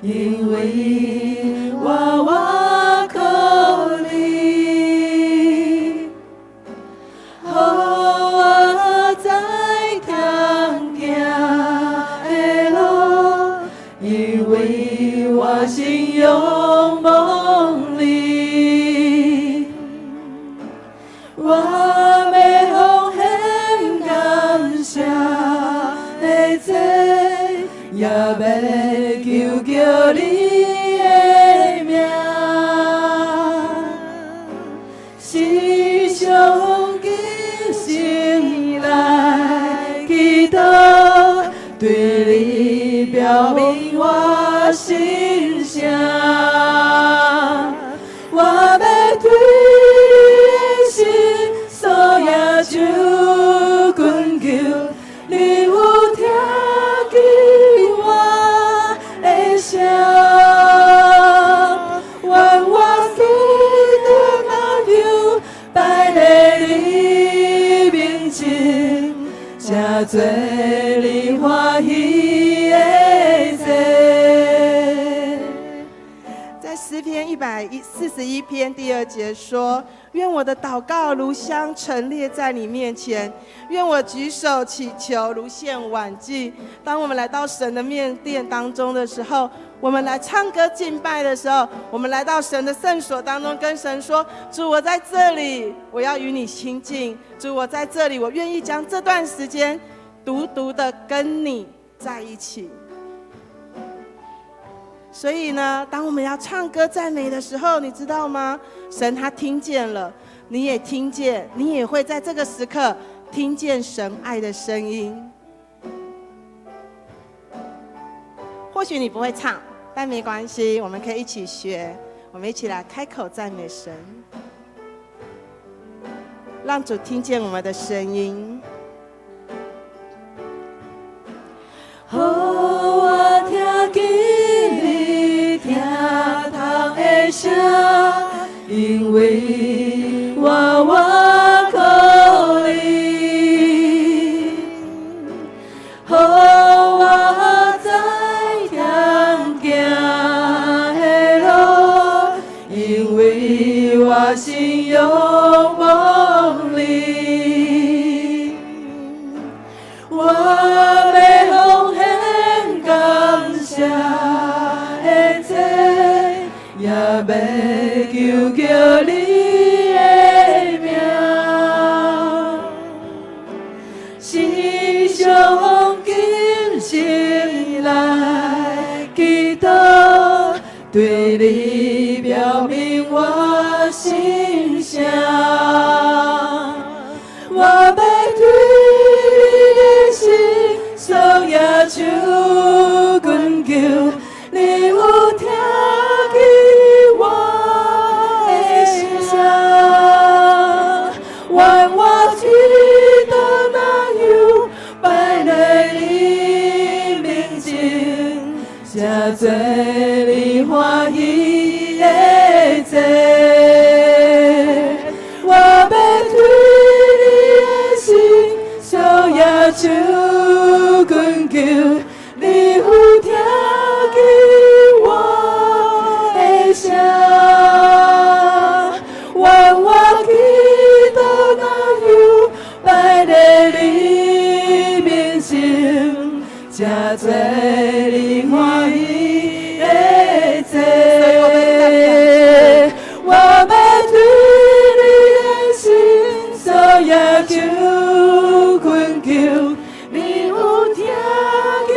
因為我倚靠你，予我知通行的路，因為我心仰望你，我欲奉獻感謝的祭，也欲求叫你的名，時常謹心來祈禱，對你表明我心聲。我欲對你的心所舉手懇求，你有聽見我的聲，願我祈禱若有擺佇你面前，成做你歡喜的祭。在詩篇141篇第二節說：“願我的禱告如香陳列在你面前，願我舉手祈求如獻晚祭。”當我們來到神的面殿當中的時候，我們來唱歌敬拜的時候，我們來到神的聖所當中，跟神說：“主，我在這裡，我要與你親近。主，我在這裡，我願意將這段時間獨獨的跟你在一起。”所以呢，當我們要唱歌讚美的時候，你知道嗎？神他聽見了，你也聽見，你也會在這個時刻聽見神愛的聲音。或許你不會唱，但沒關係，我們可以一起學，我們一起來開口讚美神，讓主聽見我們的聲音。予我聽見你疼痛的聲，因為我倚靠你，予我知通行的路，因為我心仰望你，我欲奉獻感謝的祭，也欲求叫你的名，時常謹心來祈禱，對你表明我心聲。我欲對你的心所舉手懇求，你有聽見我的聲，願我祈禱若有擺佇你面前，成做你歡喜的祭。我欲對你的心所舉手懇求，你有聽見我的聲，願我祈禱若有擺佇你面前，成做你歡喜的祭。我欲對你的心所舉手懇求，你有聽見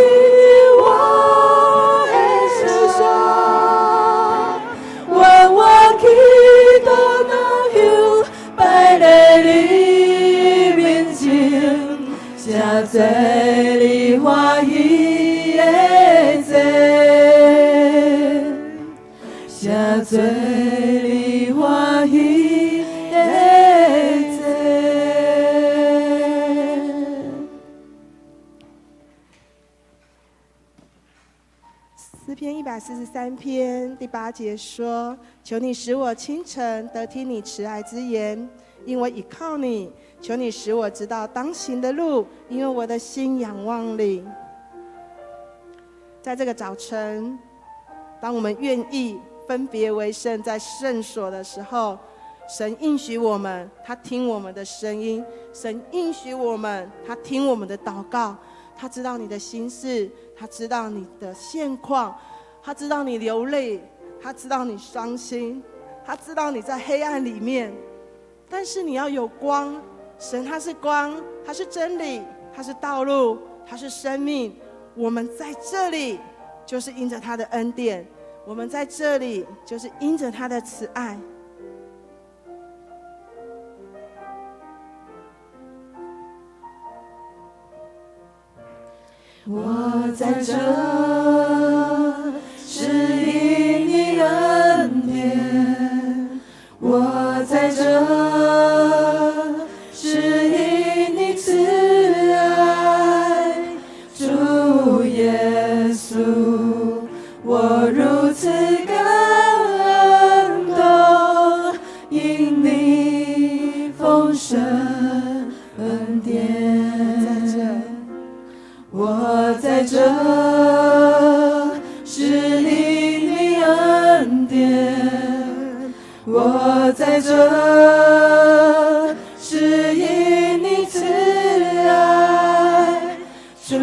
我的聲，願我祈禱若有擺佇你面前，成做你歡喜的祭，成做你歡喜的祭。詩篇143篇第八節說：“求你使我清晨得聽你慈愛之言，因為倚靠你。求你使我知道當行的路，因為我的心仰望你。”在這個早晨，当我们愿意分别为圣，在圣所的时候，神应许我们，他听我们的声音；神应许我们，他听我们的祷告。他知道你的心事，他知道你的现况，他知道你流泪，他知道你伤心，他知道你在黑暗里面。但是你要有光，神他是光，他是真理，他是道路，他是生命。我们在这里，就是因着他的恩典；我们在这里，就是因着他的慈爱。我在這，是因你恩典；我在這，是因你慈愛。主耶穌，我如此感動，因你豐盛恩典。我在這，是因你恩典；我在這，是因你慈愛。主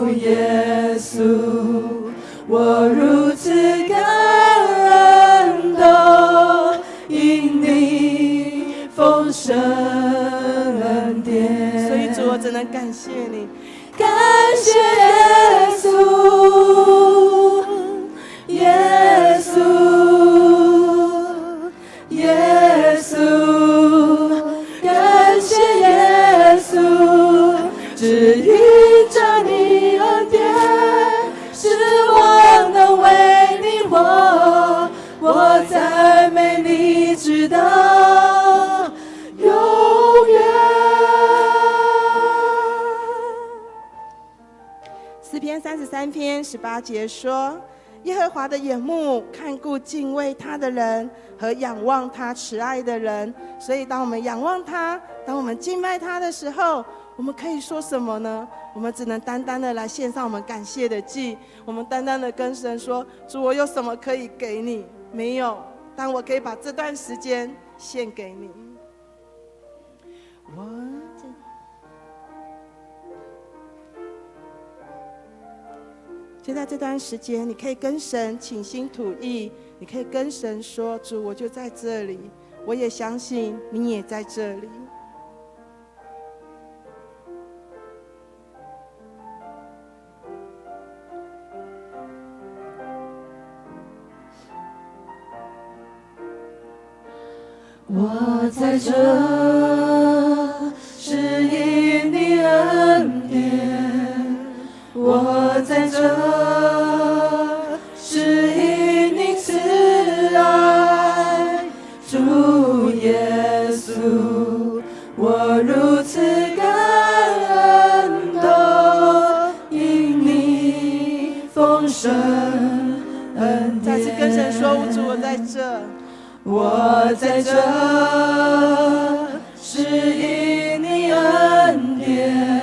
耶穌，我如此感動，因你豐盛恩典。所以主，我只能感謝你。感謝耶穌，耶穌，耶穌，感謝耶穌，只因著你恩典，使我能為你活，我讚美你直到永遠。詩篇33篇18節說：“耶和華的眼目看顧敬畏他的人和仰望他慈愛的人。”所以，當我們仰望他，當我們敬拜他的時候，我們可以說什麼呢？我們只能單單的來獻上我們感謝的祭。我們單單的跟神說：“主，我有什麼可以給你？沒有，但我可以把這段時間獻給你。”我。就在這段時間，你可以跟神傾心吐意，你可以跟神說：“主，我就在這裡，我也相信你也在這裡。”我在這，是因你恩典。我在這，是因你慈愛。主耶穌，我如此感動，因你豐盛恩典。再次跟神說：主，我在這，我在這，是因你恩典。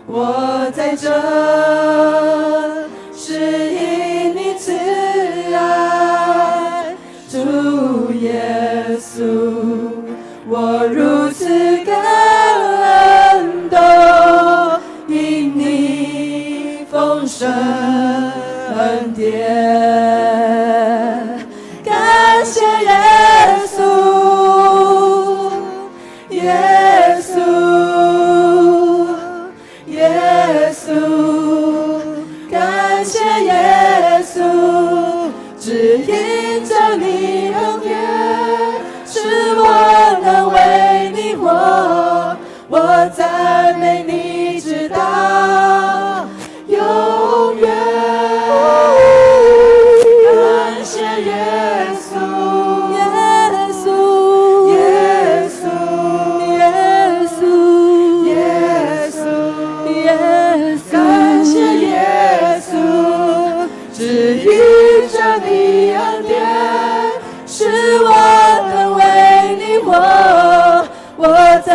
我在這，是因你慈愛。主耶穌，我如此感動，因你豐盛恩典。感謝耶穌，耶穌。耶穌，感謝耶穌，只因著你恩典，使我能為你活，我讚美你直到永遠。感謝耶穌，耶穌，耶穌，耶穌，耶穌。耶穌，感謝耶穌，只因著你恩典，使我能為你活，我讚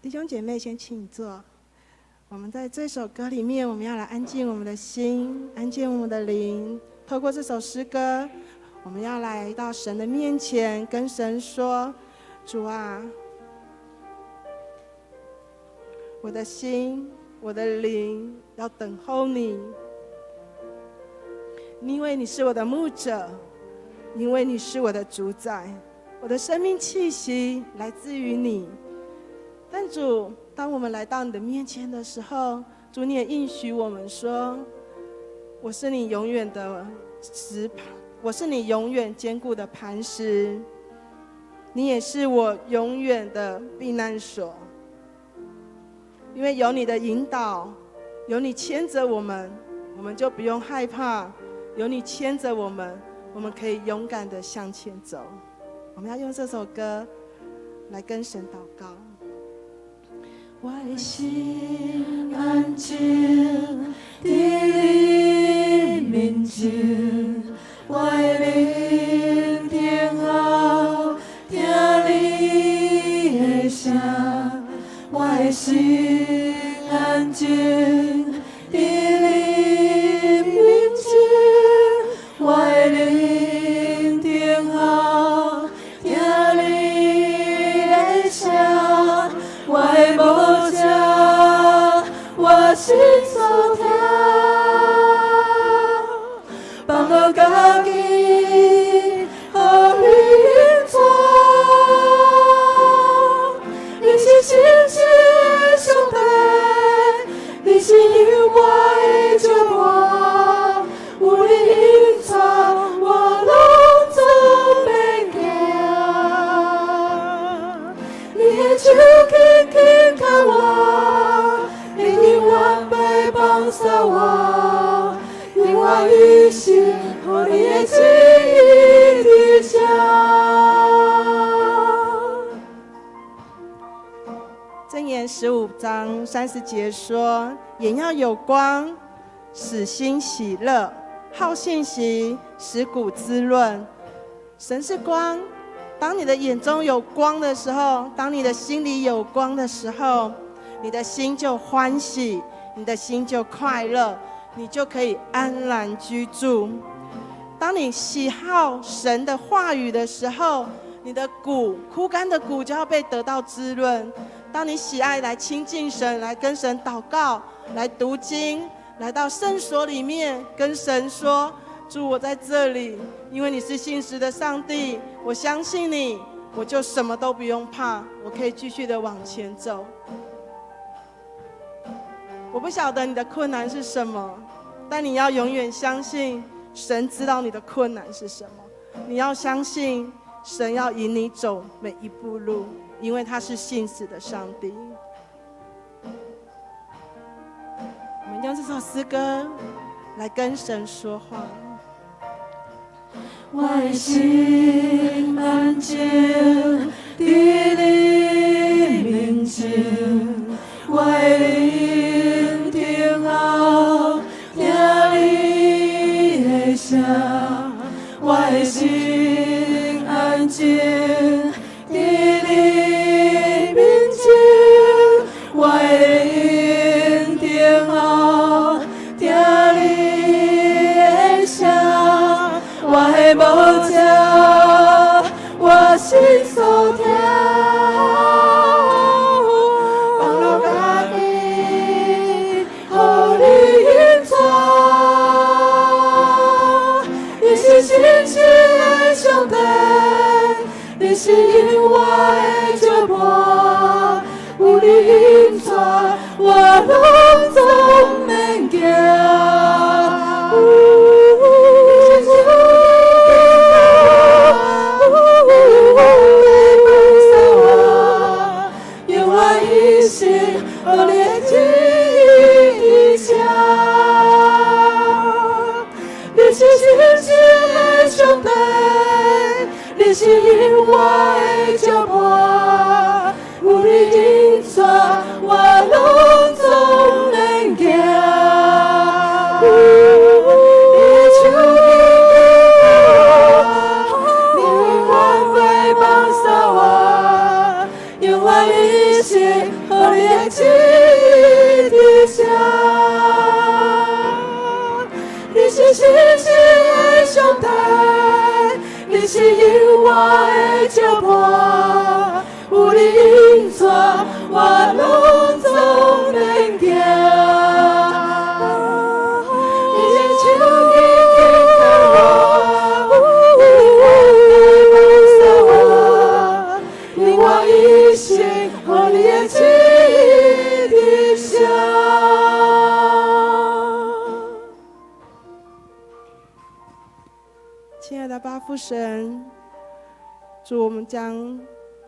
弟兄姐妹，先請坐。我們在這首歌裡面，我們要來安靜我們的心，安靜我們的靈。透過這首詩歌，我們要來到神的面前，跟神說：“主啊，我的心，我的靈要等候你，因為你是我的牧者，因為你是我的主宰，我的生命氣息來自於你。”但主，當我們來到你的面前的時候，主你也應許我們說：“我是你永遠的石，我是你永遠堅固的磐石，你也是我永遠的避難所。”因為有你的引導，有你牽着我們，我們就不用害怕；有你牽着我們，我們可以勇敢的向前走。我們要用這首歌來跟神禱告。我的心安靜佇你面前，我的靈等候聽你的聲，我的心安靜佇你面前，我的靈等候聽你的聲。我的牧者，我心所疼，放落家己，予你引帶。你是信實的上帝，你是永遠的石伴，有你引帶，我攏總免驚。你的手緊緊牽我，你永遠袂放捨我，永遠一生予你的旨意佇這。箴言15章30節說：“眼要有光，使心喜樂；好信息，使骨滋潤。”神是光，當你的眼中有光的時候，當你的心裡有光的時候，你的心就歡喜，你的心就快樂，你就可以安然居住。當你喜好神的話語的時候，你的骨枯乾的骨就要被得到滋潤。當你喜愛來親近神，來跟神禱告，來讀經，來到聖所裡面跟神說：“主，我在這裡，因為你是信實的上帝，我相信你，我就什麼都不用怕，我可以繼續的往前走。”我不曉得你的困難是什麼，但你要永遠相信神知道你的困難是什麼。你要相信神要引你走每一步路，因為他是信實的上帝。我們用這首詩歌來跟神說話。我的心安靜佇你面前，我的靈等候聽你的聲，我的心安靜佇你面前，我的靈等候聽你的聲，我的牧者，我心所疼，放落家己，予你引帶。你是信實的上帝，你是永遠的石伴，有你引帶，我攏總免驚。你是永遠一生予你的旨意佇這。你是信實的上帝，你是永遠的石伴，有你引帶，我攏總免驚。你的手你永遠袂放捨我，永遠一生予是信實的上帝，你是永活的石伴，有你引帶，我攏總免驚。你的手已經靠我，你的愛保守我，令我一生予你的旨意得勝。親愛的巴父神，主，我們將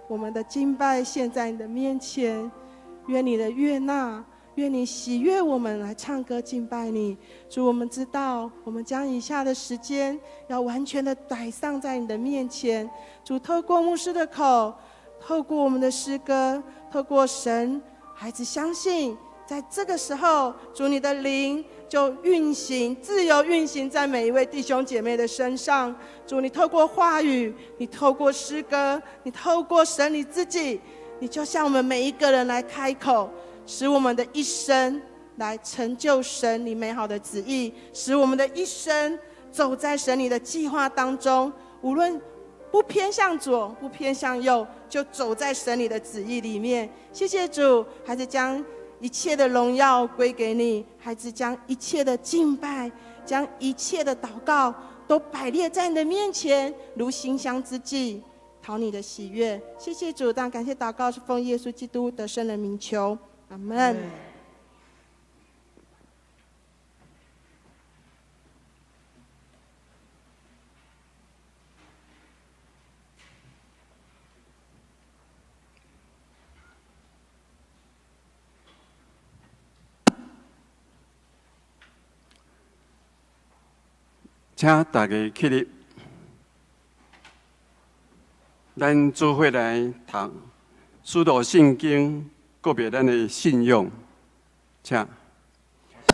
我們的敬拜獻在你的面前，願你的悅納，願你喜悅我們來唱歌敬拜你。主，我們知道，我們將以下的時間要完全的擺上在你的面前。主，透過牧師的口，透過我們的詩歌，透過神，孩子相信，在這個時候，主你的靈就運行，自由運行在每一位弟兄姐妹的身上。主，你透過話語，你透過詩歌，你透過神你自己，你就向我們每一個人來開口，使我們的一生來成就神你美好的旨意，使我們的一生走在神你的計劃當中，無論不偏向左，不偏向右，就走在神你的旨意裡面。謝謝主，孩子將一切的榮耀歸給你，孩子將一切的敬拜，將一切的禱告都擺列在你的面前，如馨香之祭，討你的喜悅。謝謝主，當感謝禱告是奉耶穌基督得勝的名求，阿門。請大家起立，咱做伙來讀《使徒信經》，告別咱的信仰。請，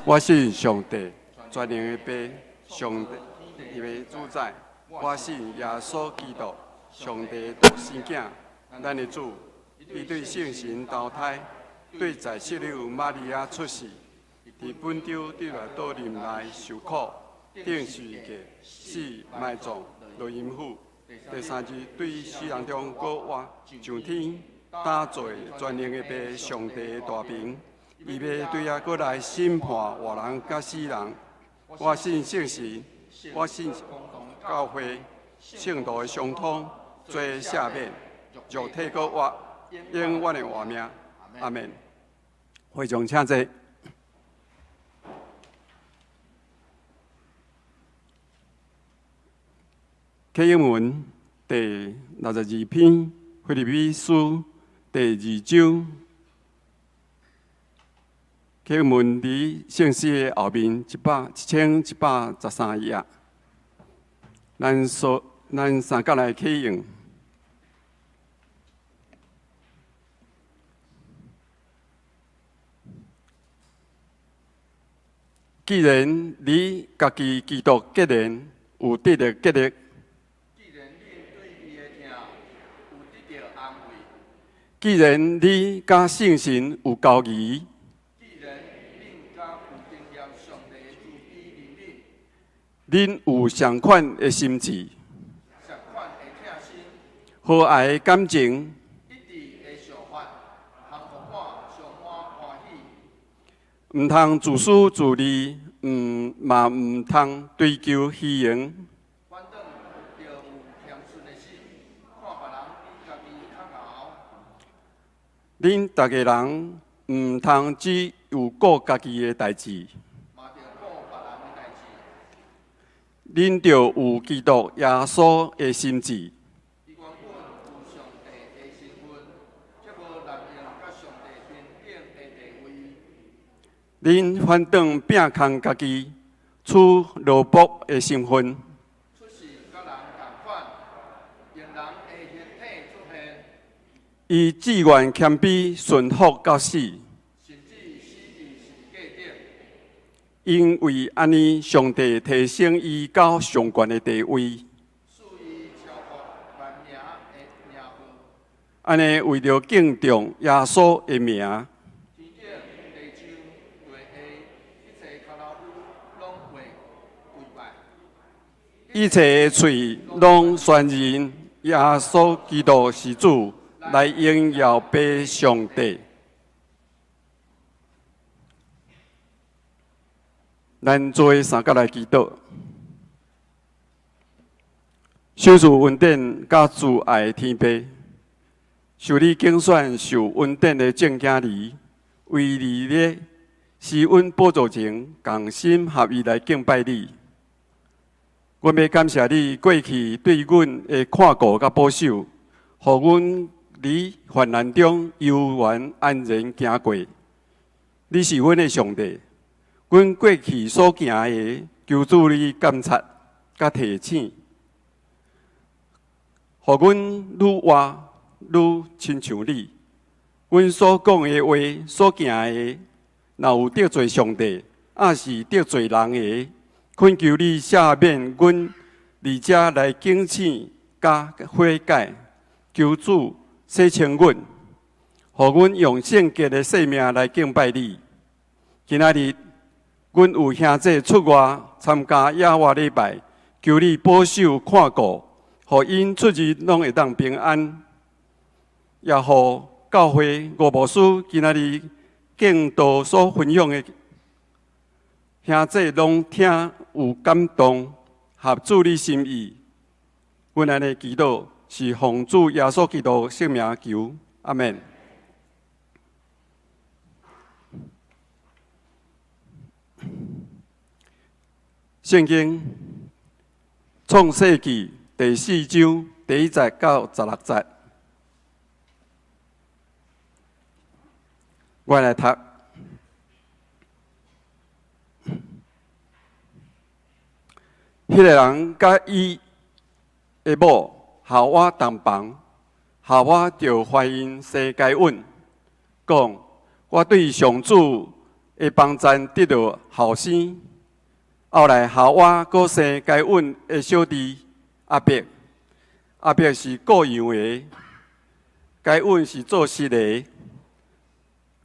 我信上帝，全能的父，上帝的主宰。我信耶穌基督，上帝獨生囝，咱的主。伊對聖神投胎，對在聖母瑪利亞出世，佇本丟彼拉多任內受苦。釘十字架，死埋葬，落陰府。第三日對死人中復活，上天，搭坐全能的父上帝的大爿。伊欲對遐閣來審判活人佮死人。我信聖神，我信教會，聖徒的相通，罪赦免，肉體閣活，永遠的活命。阿門。會眾請坐。啟應文第62篇，腓立比書第二章。啟應文佇聖詩的後面1113頁。咱三角來啟用。既然你家己基督結連，有得著激勵；既然恁對伊的疼有得著安慰；既然你佮聖神有交誼；既然恁佮有經驗上帝的慈悲憐憫；恁有相款的心志，相款的疼心，和藹的感情，一致的想法，通予我充滿歡喜。毋通自私自利，毋嘛毋通追求虛榮。反轉著有謙遜的心，看別人比家己較𠢕。恁逐个人毋通只有顧家己的代誌，嘛著顧別人的代誌。恁著有基督耶穌的心志。伊原本有上帝的身份，卻無濫用佮上帝平等的地位。恁反轉摒空家己，取奴僕的身份。出世佮人仝款，用人的形體出現。伊志願謙卑，順服到死。甚至死佇十字架頂。因為按呢，上帝提升伊到上懸的地位。賜伊超過萬名的名號。按呢，為著敬重耶穌的名，天頂、地上、地下，一切跤頭夫攏會跪拜。一切的喙攏宣認耶穌基督是主，來榮耀父上帝。咱做伙相佮來祈禱，賞賜恩典佮慈愛的天父，受你揀選受恩典的眾囝兒，圍佇咧施恩寶座前，同心合意來敬拜你。阮欲感謝你過去對阮的看顧佮保守，予阮佇患難中猶原安然行過。你是阮的上帝，阮過去所行的，求主你監察佮提醒，予阮愈活愈親像你。阮所講的話、所行的，若有得罪上帝，抑是得罪人的，懇求你赦免阮，佇遮來警醒佮悔改，求主洗清阮，予阮用聖潔的生命來敬拜你。今仔日，阮有兄弟出外參加野外禮拜，求你保守看顧，予𪜶出入攏會當平安。也予教會吳牧師今仔日講道所分享的，兄弟攏聽有感動，合主你心意。阮按呢祈禱是奉主耶穌基督聖名求，阿們。聖經創世紀第四章第一節到十六節，我來讀。彼个人佮伊的某夏娃同房，夏娃就懷孕生該隱，講：我對上主的幫贊得著後生。後來夏娃閣生該隱的小弟亞伯，亞伯是顧羊的，該隱是做穡的。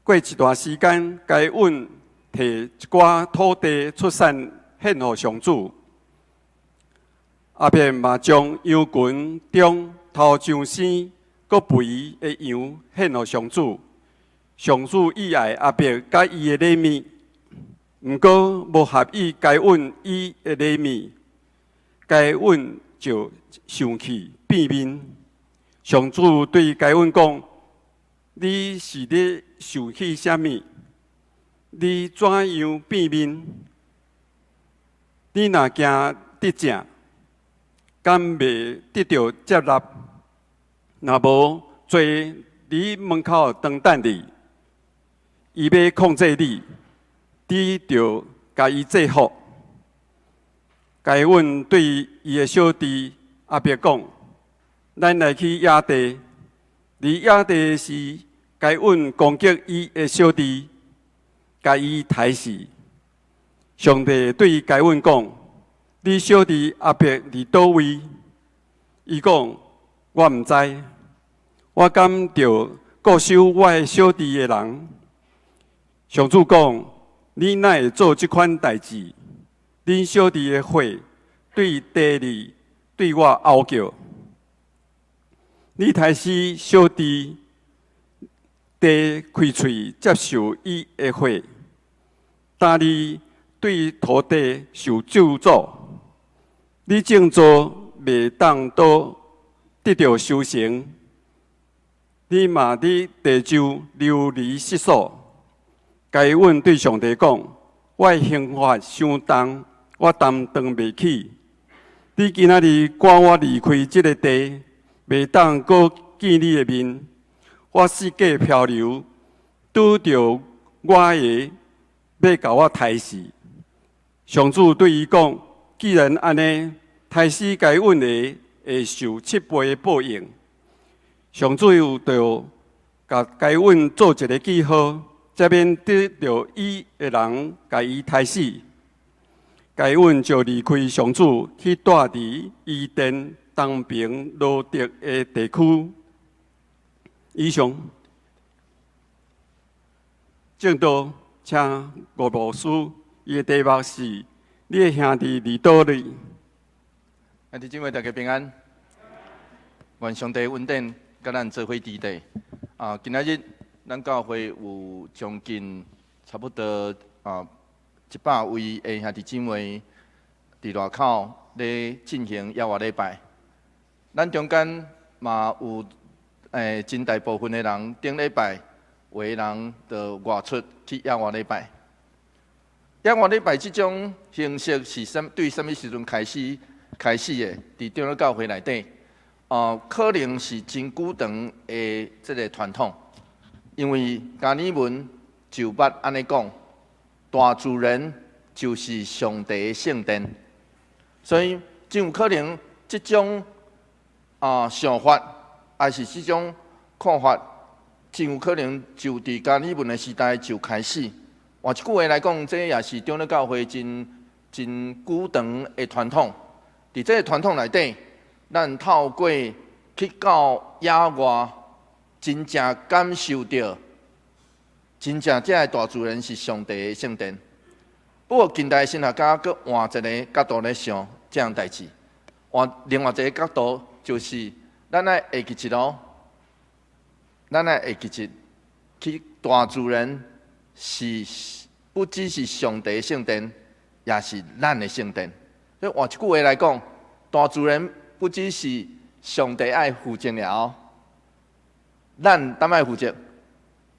過一段時間，該隱提一寡土地出產獻予上主。亞伯嘛將羊群中頭上生閣肥的羊獻予上主。上主喜愛亞伯佮伊的禮物，毋過無合意該隱伊的禮物，該隱就生氣變面。上主對該隱講：你是咧生氣啥物？你怎樣變面？你若行得正，敢袂得著接納？若無，罪佇門口當等你，伊欲控制你，你著共伊制服。該隱對伊的小弟亞伯講：咱來去野地。佇野地時，該隱攻擊伊的小弟，共伊刣死。上帝對該隱講：你小弟亞伯佇佗位？伊講：我毋知，我敢著顧守我的小弟的人？上主講：你哪會做這款代誌？恁小弟的血對地裡對我哀叫。你刣死小弟，地開喙接受伊的血，今日對土地受咒詛。你種作袂當都得著收成，你嘛佇地上流離失所。該隱對上帝講：我的刑罰傷重，我擔當袂起。你今仔日趕我離開這个地，袂當閣見你的面。我四界漂流，拄著我的欲共我刣死。上主對伊講：既然按呢，刣死該隱的會受七倍的報應。上主又著共該隱做一个記號，才免得著伊的人共伊刣死。該隱就離開上主，去蹛佇伊甸東爿羅得的地區。以上，證道，請吳牧師，伊的題目是：你的兄弟佇佗位？兄弟姊妹，大家平安。願上帝恩典佮咱做伙佇底。啊，今仔日咱教會有將近差不多100位的兄弟姊妹佇外口咧進行野外禮拜。咱中間嘛有真大部分的人頂禮拜有的人就外出去野外禮拜。野外禮拜這種形式是啥？對啥物時陣開始的？佇長老教會內底，可能是真久長的這个傳統，因為加爾文就捌按呢講，大自然就是上帝的聖殿，所以真有可能這種想法，抑是這種看法，真有可能就佇加爾文的時代就開始。換一句話來講，這也是長老教會真真久長的傳統。佇這个傳統內底，咱透過去到野外，真正感受著，真正這个大自然是上帝的聖殿。不過近代神學家閣換一个角度來想這樣代誌，換另外一个角度就是，咱愛會記得哦，咱愛會記得去大自然是不只是上帝的聖殿，也是咱的聖殿。所以換一句話來講，大自然不只是上帝愛負責爾，咱當愛負責，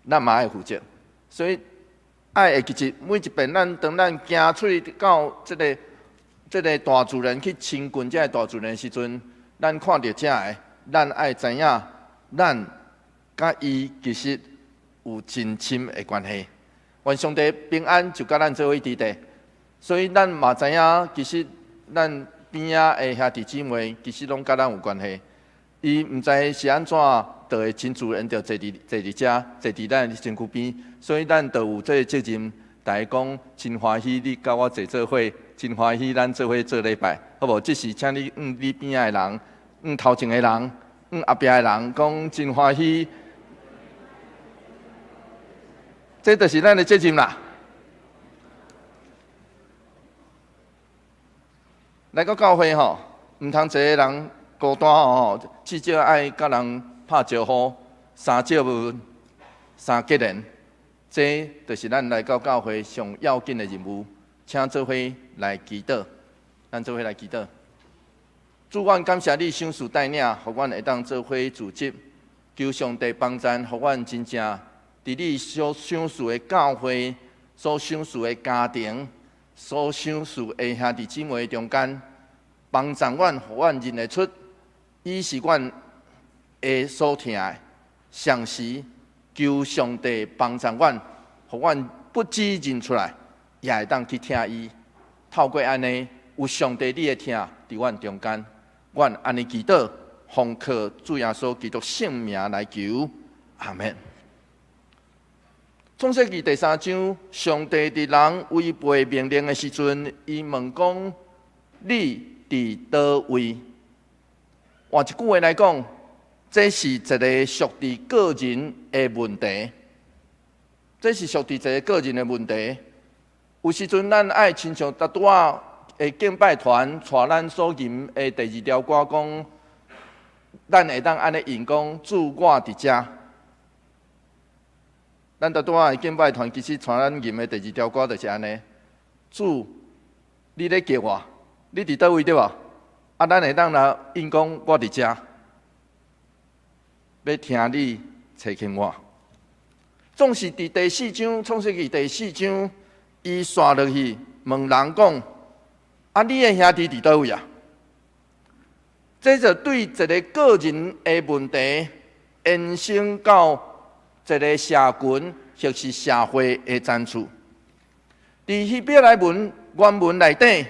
咱嘛愛負責。所以愛會記得每一遍咱當咱行出去到這个大自然去親近這个大自然的時陣，咱看著這个，咱愛知影，咱佮伊其實有真深的關係。願上帝平安就佮咱做伙佇底，所以咱嘛知影，其實咱邊仔的兄弟姊妹其實攏佮咱有關係。伊毋知是按怎，就會真自然就坐佇遮，坐佇咱身軀邊，所以咱就有這个責任，逐家講真歡喜你佮我坐做伙，真歡喜咱做伙做禮拜，好無？這是請你向你邊仔的人，向頭前的人，向後壁的人講真歡喜，這就是咱的責任啦。來到教會吼，毋通一个人孤單吼，至少愛佮人拍招呼，三借問，三結連，這就是咱來到教會上要緊的任務。請做伙來祈禱，咱做伙來祈禱。主，阮感謝你賞賜帶領，予阮會當做伙聚集，求上帝幫贊，予阮真正佇你所賞賜的教會、所賞賜的家庭、所賞賜的兄弟姊妹中間，幫贊阮，予阮認得出，伊是阮會所疼的。同時，求上帝幫贊阮，予阮不只認出來，也會當去疼伊。透過按呢，有上帝你的疼佇阮中間，阮按呢祈禱，奉靠主耶穌基督聖名來求，阿門。創世記第三章，上帝佇人違背命令的時陣，伊問講：你佇佗位？換一句話來講，這是一个屬佇個人的問題。這是屬佇一个個人的問題。有時陣咱愛親像拄拄仔的敬拜團帶咱所吟的第二條歌講，咱會當按呢吟講：主，我佇遮。咱拄拄仔的敬拜團其實帶咱吟的第二條歌就是按呢：主，你咧叫我，你佇佗位對無？啊，咱會當來應講，我佇遮，欲聽你差遣我。總是佇第四章，創世記第四章，伊紲落去問人講：啊，你的兄弟佇佗位啊？這就對一个個人的問題延伸到一个社群或是社會的層次。佇希伯來文原文內底，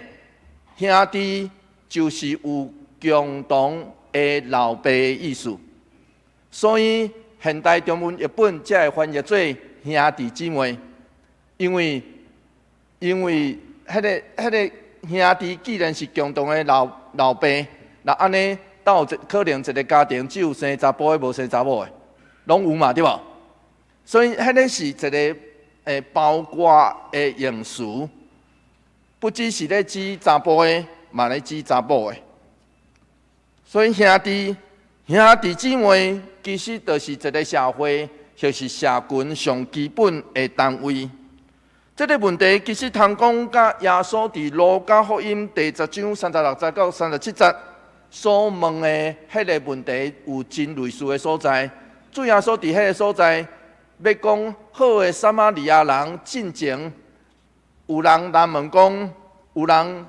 兄弟就是有共同的老爸的意思，所以現代中文譯本才會翻譯做兄弟姊妹，因為彼个兄弟既然是共同的老爸，那按呢，到可能一个家庭只有生查埔的，無生查某的，攏有嘛，對無？所以，彼个是一个包括的用詞，不只是咧指查埔的，嘛咧指查某的。所以兄弟姊妹其實就是一個社會，就是社群上基本的單位。這個問題其實通講佮耶穌佇路加福音第十章36節到37節所問的彼個問題有真類似的所在。主耶穌佇彼個所在欲講好的撒瑪利亞人進前，有人來問講，有人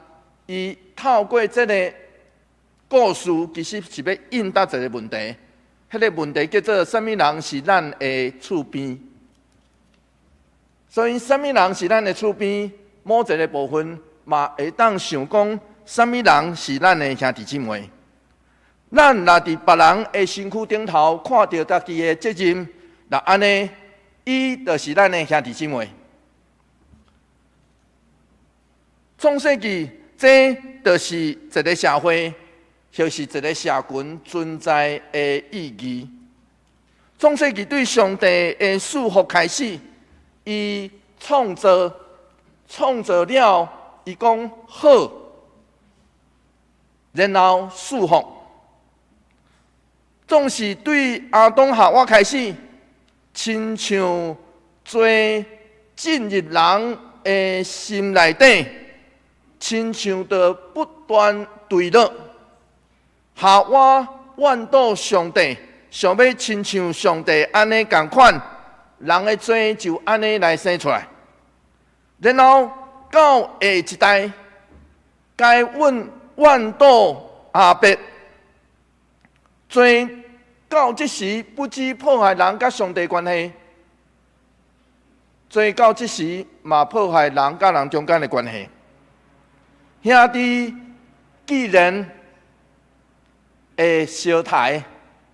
伊透過這個故事，其實是欲應答一個問題。彼個問題叫做啥物人是咱的厝邊？所以，啥物人是咱的厝邊？某一個部分嘛會當想講，啥物人是咱的兄弟姊妹？咱若佇別人的身軀頂頭看著家己的責任，若按呢，伊就是咱的兄弟姊妹。創世記，這就是一個社會，就是一個社群存在的意義。創世記對上帝的賜福開始。伊創造，創造了，伊講好，然後賜福。總是對亞當夏娃開始，親像罪進入人的心內底，親像著不斷墜落。夏娃怨妒上帝，想欲親像上帝按呢仝款。人的罪就按呢來生出來，然後到下一代，該隱怨妒亞伯，罪到這時不止破壞人佮上帝關係，罪到這時嘛破壞人佮人中間的關係。兄弟既然會相刣，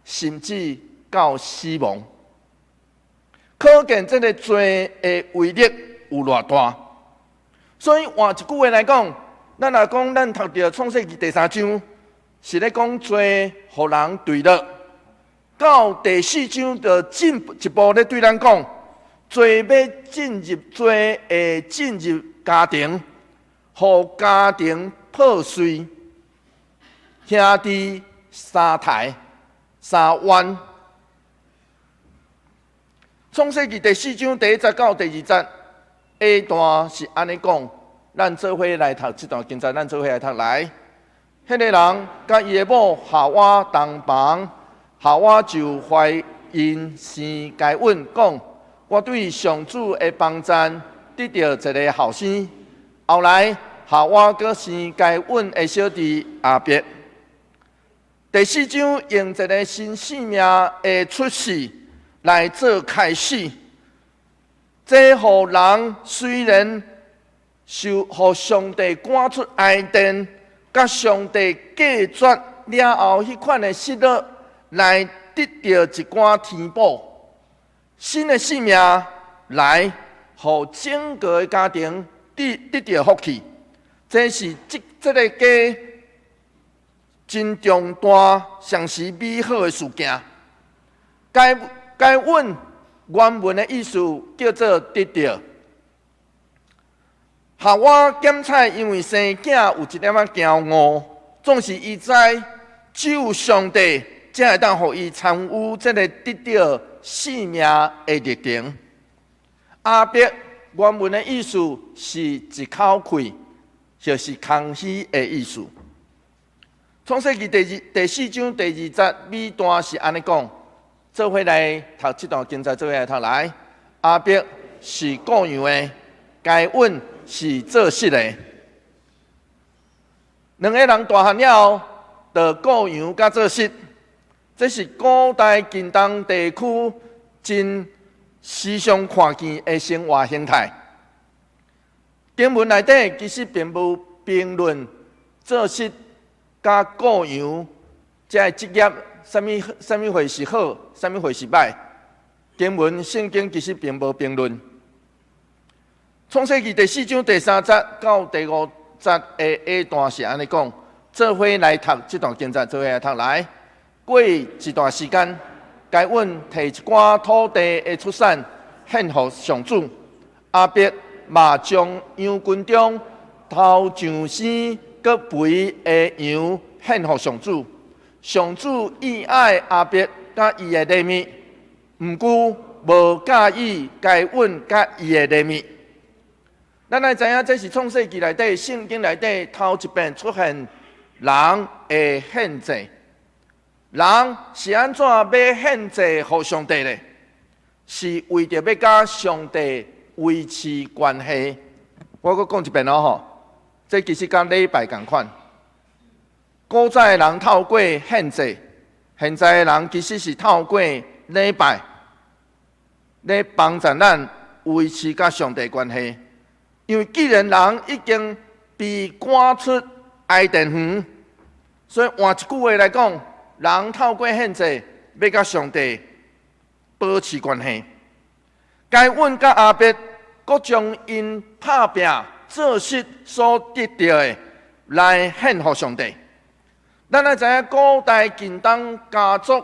甚至到死亡。可見這個罪的威力有偌大，所以換一句話來講，咱若講咱讀著創世記第三章，是咧講罪予人墜落，到第四章就進一步咧對咱講，罪欲進入罪會進入家庭，予家庭破碎，兄弟相刣相冤。創世記第四章第一節到第二節下段是按呢講，咱做伙來讀這段經節，咱做伙來讀來。彼個人佮伊的某夏娃同房，夏娃就懷孕生該隱，講：我對上主的幫贊得著一个後生。後來夏娃閣生該隱的小弟亞伯。第四章用一个新生命的出世來做開始，這予人雖然受予上帝趕出伊甸，佮上帝隔絕了後，彼款的失落，來得著一寡填補，新的生命來，予整個的家庭得著福氣。這是這個家真重大、同時美好的事件。該隱原文的意思叫做得著。夏娃檢採，因為生囝有一點仔驕傲，總是伊知只有上帝才會當予伊參與這个得著生命的歷程。亞伯原文的意思是一口氣，就是空虛的意思。創世記第四章第二節尾段是按呢講。做伙來讀這段經節，做伙來讀來。亞伯是顧羊的，該隱是做穡的。兩个人大漢了後，就顧羊佮做穡。這是古代近東地區真時常看見的生活形態。經文內底其實並無評論做穡佮顧羊這个職業，啥物貨是好，啥物貨是䆀。經文聖經其實並無評論。創世記第四章第三節到第五節的下段是按呢講，做伙來讀這段經節，做伙來讀來。過一段時間，該隱提一寡土地的出產獻予上主，亞伯嘛將羊群中頭上生閣肥的羊獻予上主。上主意愛亞伯佮伊的禮物，毋過無佮意該隱佮伊的禮物。咱來知影，這是創世記內底、聖經內底頭一遍出現人的獻祭。人是按怎欲獻祭予上帝咧？是為著欲佮上帝維持關係。我閣講一遍囉吼，這其實佮禮拜仝款。古早的人透過獻祭，現在的人其實是透過禮拜，來幫助咱維持佮上帝關係。因為既然人已經被趕出伊甸園，所以換一句話來講，人透過獻祭，欲佮上帝保持關係。該隱佮亞伯，閣將𪜶拍拚做穡所得著的來獻予上帝。咱愛知影，古代近東家族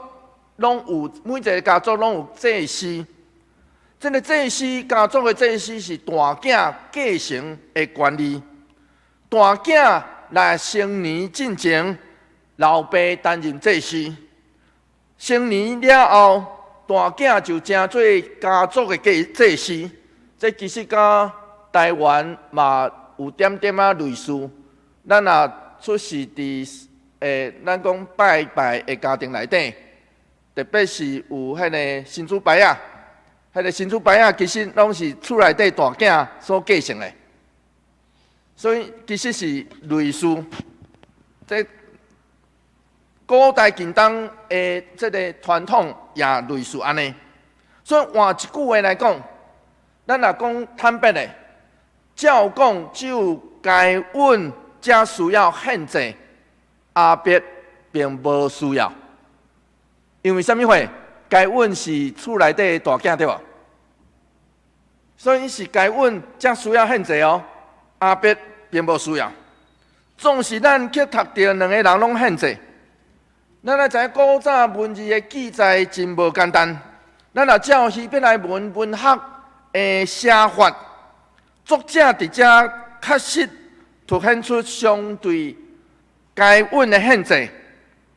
攏有每一个家族攏有祭司。這個祭司家族的祭司是大囝繼承的權利。大囝來成年進前，老爸擔任祭司。成年了後，大囝就成做家族的祭司。這其實佮台灣嘛有點點仔類似。咱若出世佇咱講拜拜的家庭內底，特別是有彼个神主牌仔。彼个神主牌仔其實攏是厝內底大囝所繼承的，所以其實是類似。這古代近東的這個傳統也類似按呢。所以換一句話來講，咱若講坦白的，照講只有該隱才需要獻祭，亞伯並無需要。因為啥物貨？該隱是厝內底的大囝對無？所以是該隱才需要獻祭哦，亞伯並無需要。總是咱去讀著兩个人攏獻祭，咱來知影古早文字的記載真無簡單。咱若照希伯來文文學的寫法，作者佇遮確實凸顯出相對該隱的獻祭，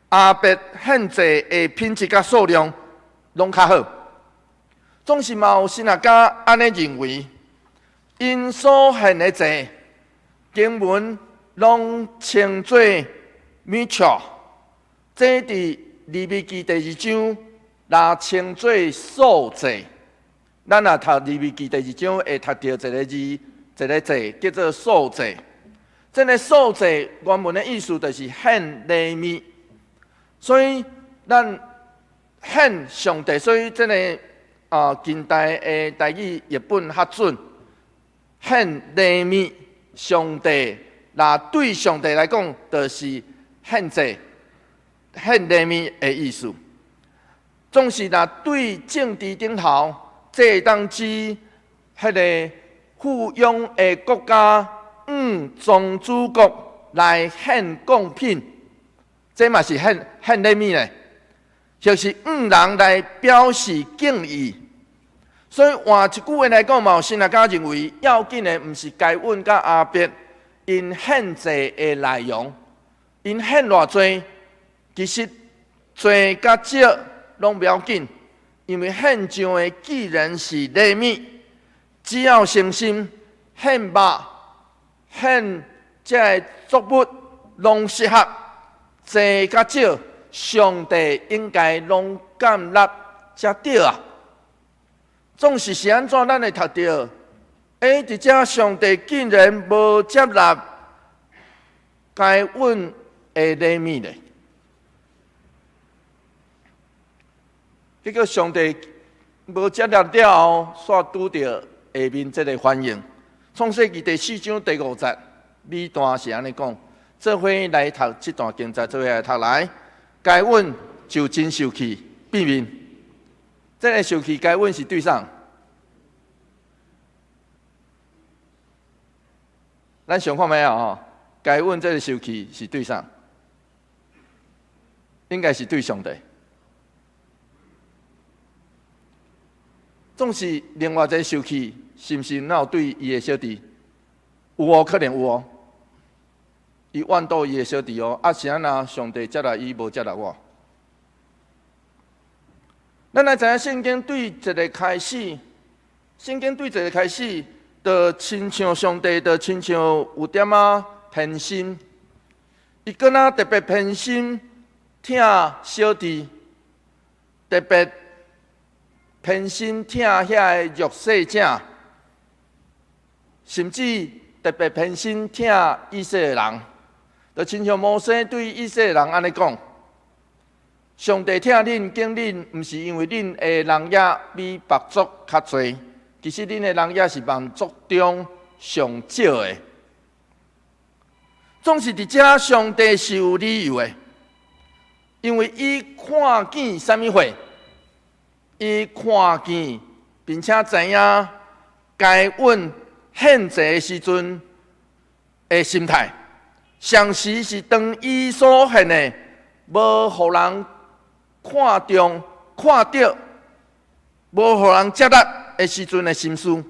亞伯獻祭的品質佮數量攏較好。總是嘛有神學家按呢認為，𪜶所獻的祭經文攏稱做米巧，這佇利未記第二章，若稱做素祭。咱若讀利未記第二章，會讀著一个字，一个祭叫做素祭。這个素祭原文的意思就是獻禮物，所以咱獻上帝，所以這个近代的台語譯本較準。獻禮物，上帝，若對上帝來講，就是獻祭、獻禮物的意思。總是若對政治頂頭，這會當指彼个富裕的國家，向宗主國來獻貢品，這嘛是獻獻禮物咧，就是向人來表示敬意。所以換一句話來講，嘛有神學家認為要緊的毋是該隱佮亞伯𪜶獻祭的內容，𪜶獻偌濟，其實濟佮少攏無要緊，因為獻上的既然是禮物，只要誠心獻肉、獻這个作物攏適合，濟佮少，上帝應該攏接納才對啊。總是是按怎，咱會讀著，佇遮上帝竟然無接納該隱的禮物咧？結果上帝無接納了後，煞拄著下面這个反應。創世記第四章第五節，尾段是按呢講：做伙來讀這段經節，做伙來讀來，該隱就真受氣，變面。這个受氣，該隱是對啥？咱想看覓啊？吼，該隱這个受氣是對啥？應該是對上帝。總是另外一個受氣，是毋是哪有對伊的小弟？有哦，可能有哦。伊怨妒伊的小弟哦，啊是按怎上帝接納伊，無接納我？咱來知影聖經對一个開始，聖經對一个開始，就親像上帝，就親像有點仔偏心，伊敢若特別偏心疼小弟，特別偏心疼遐个弱勢者，甚至特別偏心疼以色列人，就親像摩西對以色列人按呢講：上帝疼恁、揀恁，毋是因為恁的人額比別族較濟，其實恁的人額是萬族中上少的。總是佇遮，上帝是有理由的，因為伊看見啥物貨，伊看見並且知影該隱獻祭的時陣的心態，常時是當伊所獻的，無予人看重、看著，無予人接納的時陣的心思。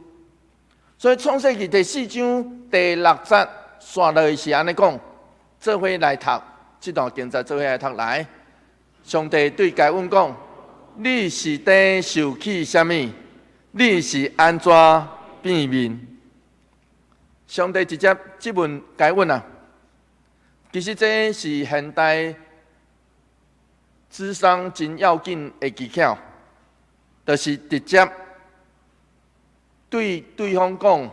所以創世記第四章第六節，紲落去是按呢講，做伙來讀這段經節，做伙來讀來。上帝對該隱講：你是佇受氣啥物？你是按怎變面？上帝直接質問該隱啊！其實這是現代諮商真要緊的技巧，就是直接對對方講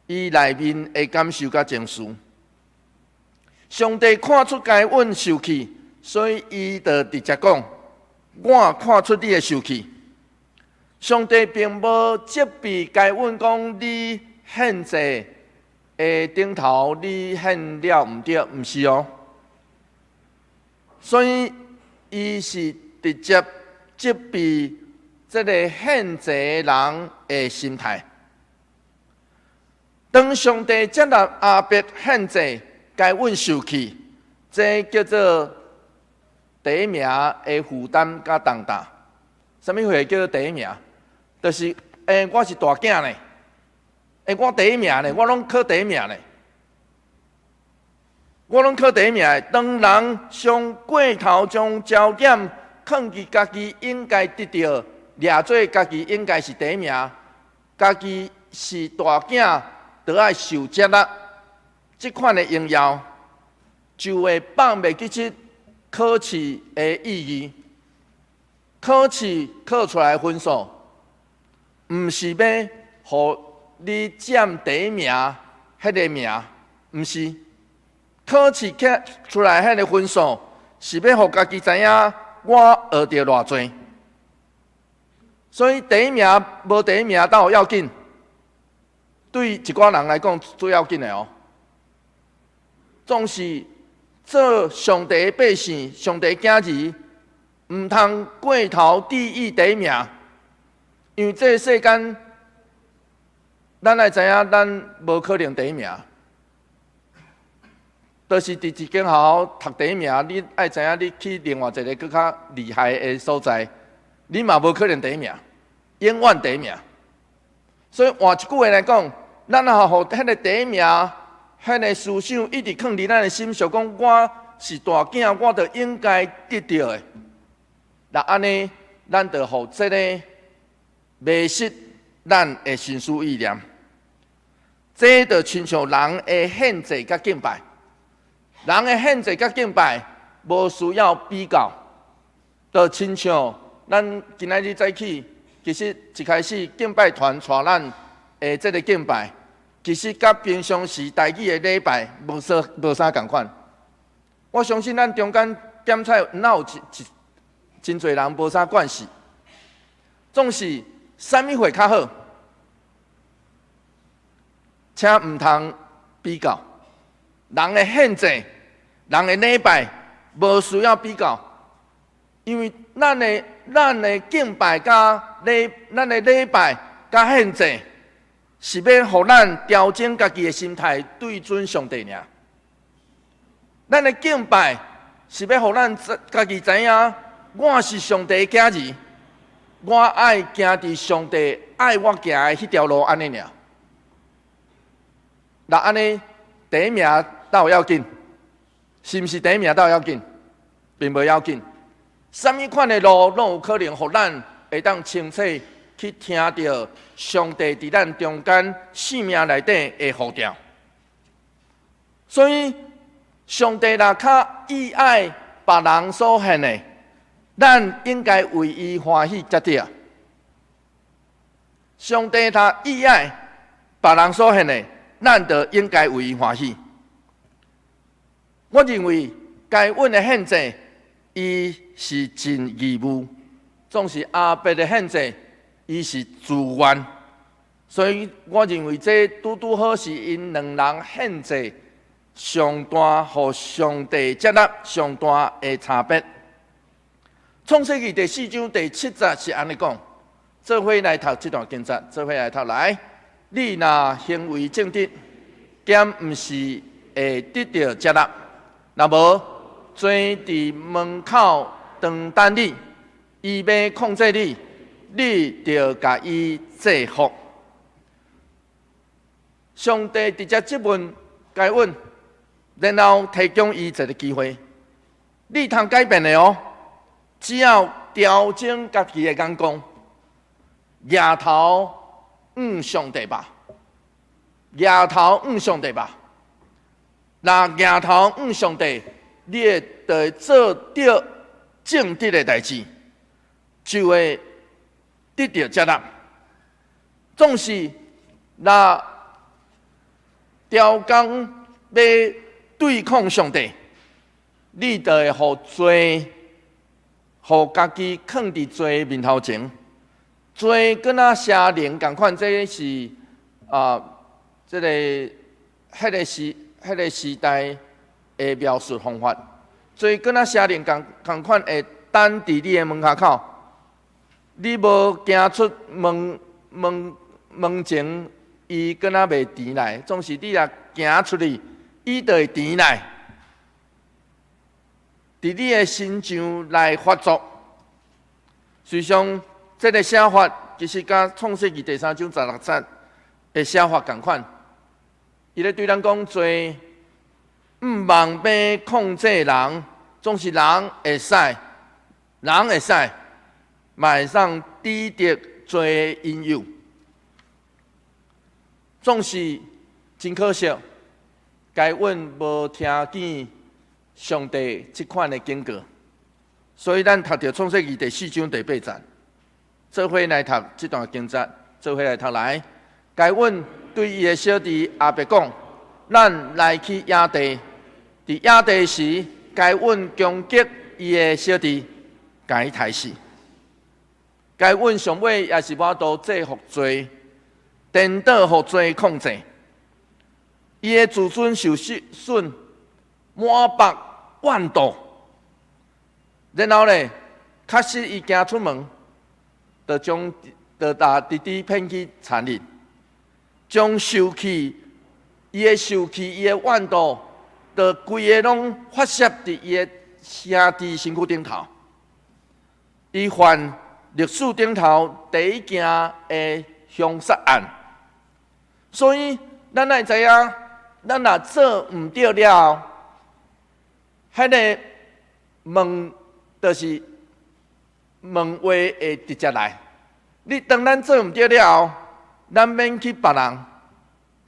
伊內面的感受佮情緒。上帝看出該隱受氣，所以伊就直接講：我看出你的受氣。上帝並無責備該隱講你獻祭的頂頭，你獻了毋對，毋是哦。所以伊是直接責備這个獻祭的人的心態。當上帝接納亞伯獻祭，該隱受氣，這叫做第一名的負擔佮重擔。啥物貨叫做第一名？就是，我是大囝呢，我第一名呢，我攏考第一名呢，我攏考第一名。當人傷過頭將焦點囥佇家己應該得著，掠做家己應該是第一名，家己是大囝，就愛受接納，這款的榮耀就會放袂記得考試的意義。考試考出來的分數，毋是欲予你佔第一名，彼个名，毋是。考試考出來彼个分數，是欲予家己知影我學著偌濟。所以第一名無第一名倒有要緊，對一寡人來講最要緊的哦。總是做上帝的百姓，上帝囝兒，毋通過頭注意第一名，因為這个世間，咱愛知影，咱無可能第一名。就是佇一間學校讀第一名，你愛知影，你去另外一个閣較厲害的所在，你嘛無可能第一名，永遠第一名。所以換一句話來講，咱若予彼个第一名，彼个思想一直囥佇咱的心上，講我是大囝，我就應該得著的。若按呢，咱就予這个迷失咱的心思意念。這就親像人的獻祭佮敬拜，人的獻祭佮敬拜無需要比較，就親像咱今仔日早起，其實一開始敬拜團帶咱的這个敬拜，其實佮平常時台語的禮拜無啥仝款。我相信咱中間點菜，哪有一真濟人無啥關係，總是啥物貨較好，請毋通比較。人的獻祭，人的禮拜，無需要比較，因為咱的敬拜佮禮，咱的禮拜佮獻祭，是欲予咱調整家己的心態，對準上帝爾。咱的敬拜是欲予咱家己知影，我是上帝的囝兒，我愛行佇上帝愛我行的彼條路按呢爾。若按呢，第一名倒有要緊？是毋是第一名倒要緊？並無要緊。啥物款的路攏有可能，予咱會當清楚去聽著上帝佇咱中間生命內底的呼召。所以，上帝若較喜愛別人所獻的，咱應該為伊歡喜才對。上帝若喜愛別人所獻的，咱就應該為伊歡喜。我認為該隱的獻祭，伊是盡義務；總是亞伯的獻祭，伊是自願。所以我認為這拄拄好是𪜶兩人獻祭上大，予上帝接納上大的差別。創世記第四章第七節是按呢講：做伙來讀這段經節，做伙來讀來。你若行為正直，敢毋是會得著接納？若無，罪佇門口當等你，伊欲控制你，你著共伊制服。上帝直接質問該隱，然後提供伊一個機會，你通改變的哦，只要調整家己的眼光，抬頭向上帝吧，抬頭向上帝吧。若抬頭向上帝，你會就做著正直的代誌，就會得著接納。總是若刁工欲對抗上帝，你就會予罪，予家己囥佇罪面頭前，罪敢若邪靈仝款，這是啊，這個彼個時彼個時代的描述方法。罪敢若邪靈仝仝款會等佇你的門跤口，你無行出門門門前，伊敢若袂前來。總是你若行出去，伊就會前來，佇你的身上來發作。事實上，這個寫法其實佮創世記第三章十六節的寫法仝款。伊咧對咱講罪，毋望欲控制人，總是人會使，人會使，嘛會當抵擋罪的引誘。總是真可惜，該隱無聽見上帝這款的警告，所以咱讀著創世記第四章第八節，做伙來讀這段經節，做伙來讀來。該隱對伊的小弟亞伯講：咱來去野地，佇野地時，該隱攻擊伊的小弟，共伊刣死。該隱上尾也是無法度制服罪，顛倒予罪控制，伊的自尊受損，滿腹怨毒。然後咧，確實伊行出門，就將就共弟弟騙去殘忍，將受氣，伊的受氣，伊的怨毒，就規個攏發洩佇伊的兄弟身軀頂頭。伊犯歷史頂頭第一件的兇殺案。所以，咱愛知影，咱若做毋對了，彼個問就是問話會直接來。你當咱做毋對了後，咱免去別人，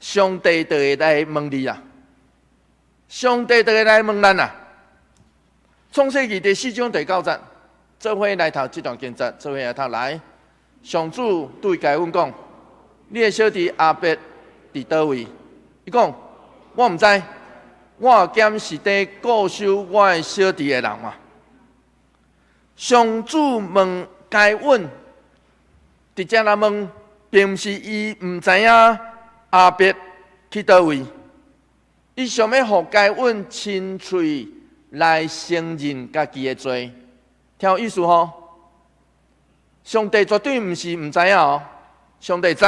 上帝就會來問你啊！上帝就會來問咱啊！創世記第四章第九節，做伙來讀這段經節，做伙來讀來。上主對該隱講：你的小弟亞伯佇佗位？伊講：我毋知，我敢是佇顧守我的小弟的人嗎？上主問該隱，直接來問，並毋是伊毋知影亞伯去佗位，伊想欲予該隱親喙來承認家己的罪，聽有意思吼？上帝絕對毋是毋知影哦，上帝知，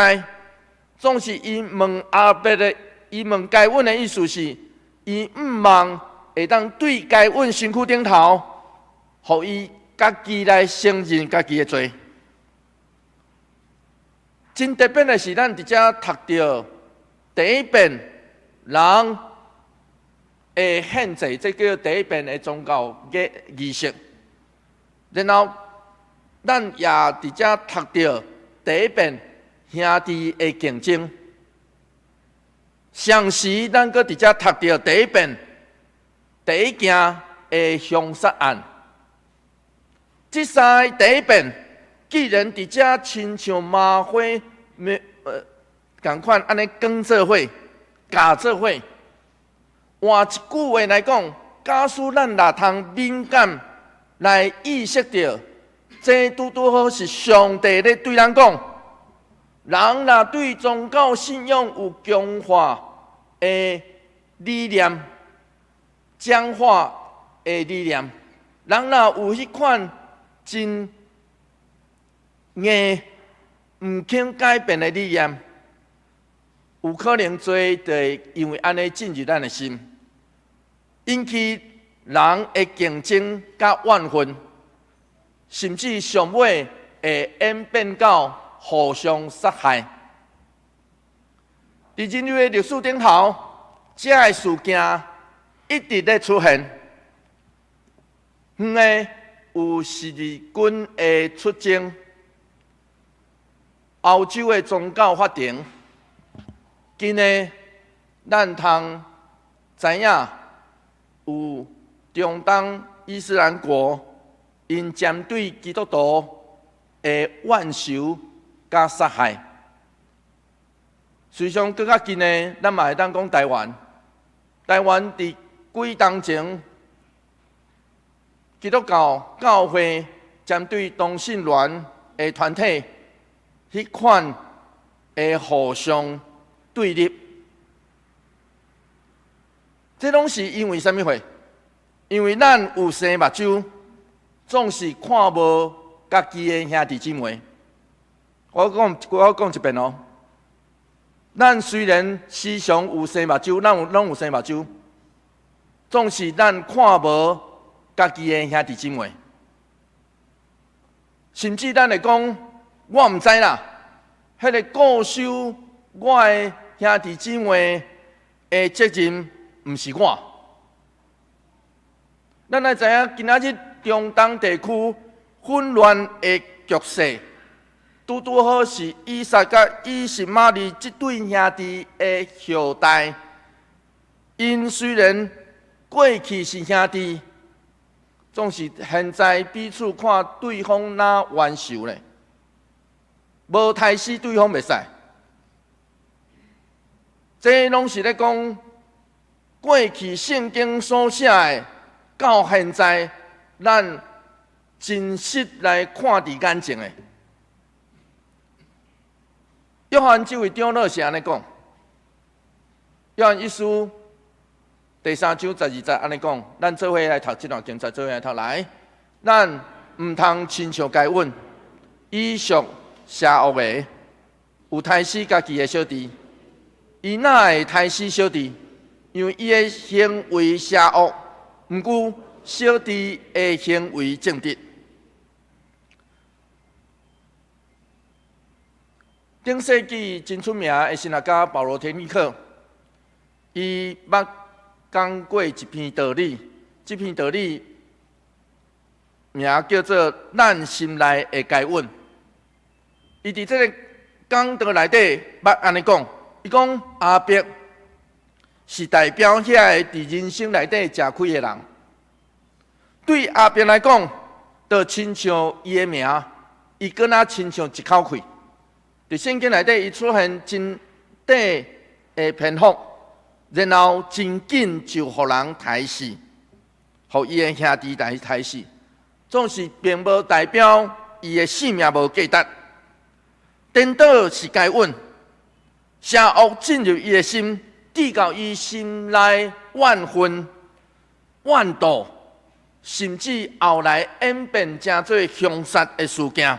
總是伊問亞伯的，伊問該隱的意思是，伊毋望會當對該隱身軀頂頭，予伊家己來承認家己的罪。真特別的是，咱佇遮讀著第一遍，人的獻祭，這叫第一遍的宗教儀儀式。然後，咱也佇遮讀著第一遍兄弟的競爭。同時，咱閣佇遮讀著第一遍第一件的兇殺案。這三个第一遍，既然佇遮親像麻花仝款按呢捲做伙、咬做伙。換一句話來講，假使咱若通敏感來意識著，這拄拄好是上帝咧對咱講。人若對宗教信仰有強化的理念、僵化的理念，人若有彼款真硬、毋肯改變的理念，有可能罪就會因為按呢進入咱的心，引起人的競爭佮怨恨，甚至上尾會演變到互相殺害。佇人類的歷史頂頭，這个事件一直咧出現。遠的有十字軍的出征，歐洲的宗教法庭，近的咱通知影有中東伊斯蘭國𪜶針對基督徒的怨仇佮殺害。事實上，閣較近的，咱嘛會當講台灣。台灣佇幾冬前，基督教教會針對同性戀的團體，彼款的互相對立，這攏是因為啥物貨？因為咱有生目睭，總是看無家己的兄弟姊妹。我講一遍哦。咱雖然時常有生目睭，咱有攏有生目睭，總是咱看無家己的兄弟姊妹。甚至咱會講，我毋知啦，彼个顧守我的兄弟姊妹的責任，毋是我。咱愛知影，今仔日中東地區混亂的局勢，拄拄好是以撒佮以實瑪利這對兄弟的後代。𪜶雖然過去是兄弟，總是現在彼此看對方若冤仇咧，無刣死對方袂使。這攏是咧講過去聖經所寫的，到現在咱真實來看佇眼前的。約翰這位長老是按呢講，約翰一書第三章十二節按呢講，咱做伙來讀這段經節，做伙來讀來。咱毋通親像該隱，伊屬邪惡的，有刣死家己的小弟。伊哪會刣死小弟？因為伊的行為邪惡，毋過小弟的行為正直。頂世紀真出名的神學家保羅田尼克，伊捌講過一篇道理，這篇道理名叫做《咱心內的該隱》。伊佇這个講道內底捌按呢講，伊講亞伯是代表遐个佇人生內底食虧的人。對亞伯來講，就親像伊的名，伊敢若親像一口氣。佇聖經內底，伊出現真短的篇幅，然後真緊就予人刣死，予伊的兄弟來刣死，總是並無代表伊的性命無價值。顛倒是該隱，邪惡進入伊的心，致到伊心內怨恨、怨妒，甚至後來演變成做兇殺的事件。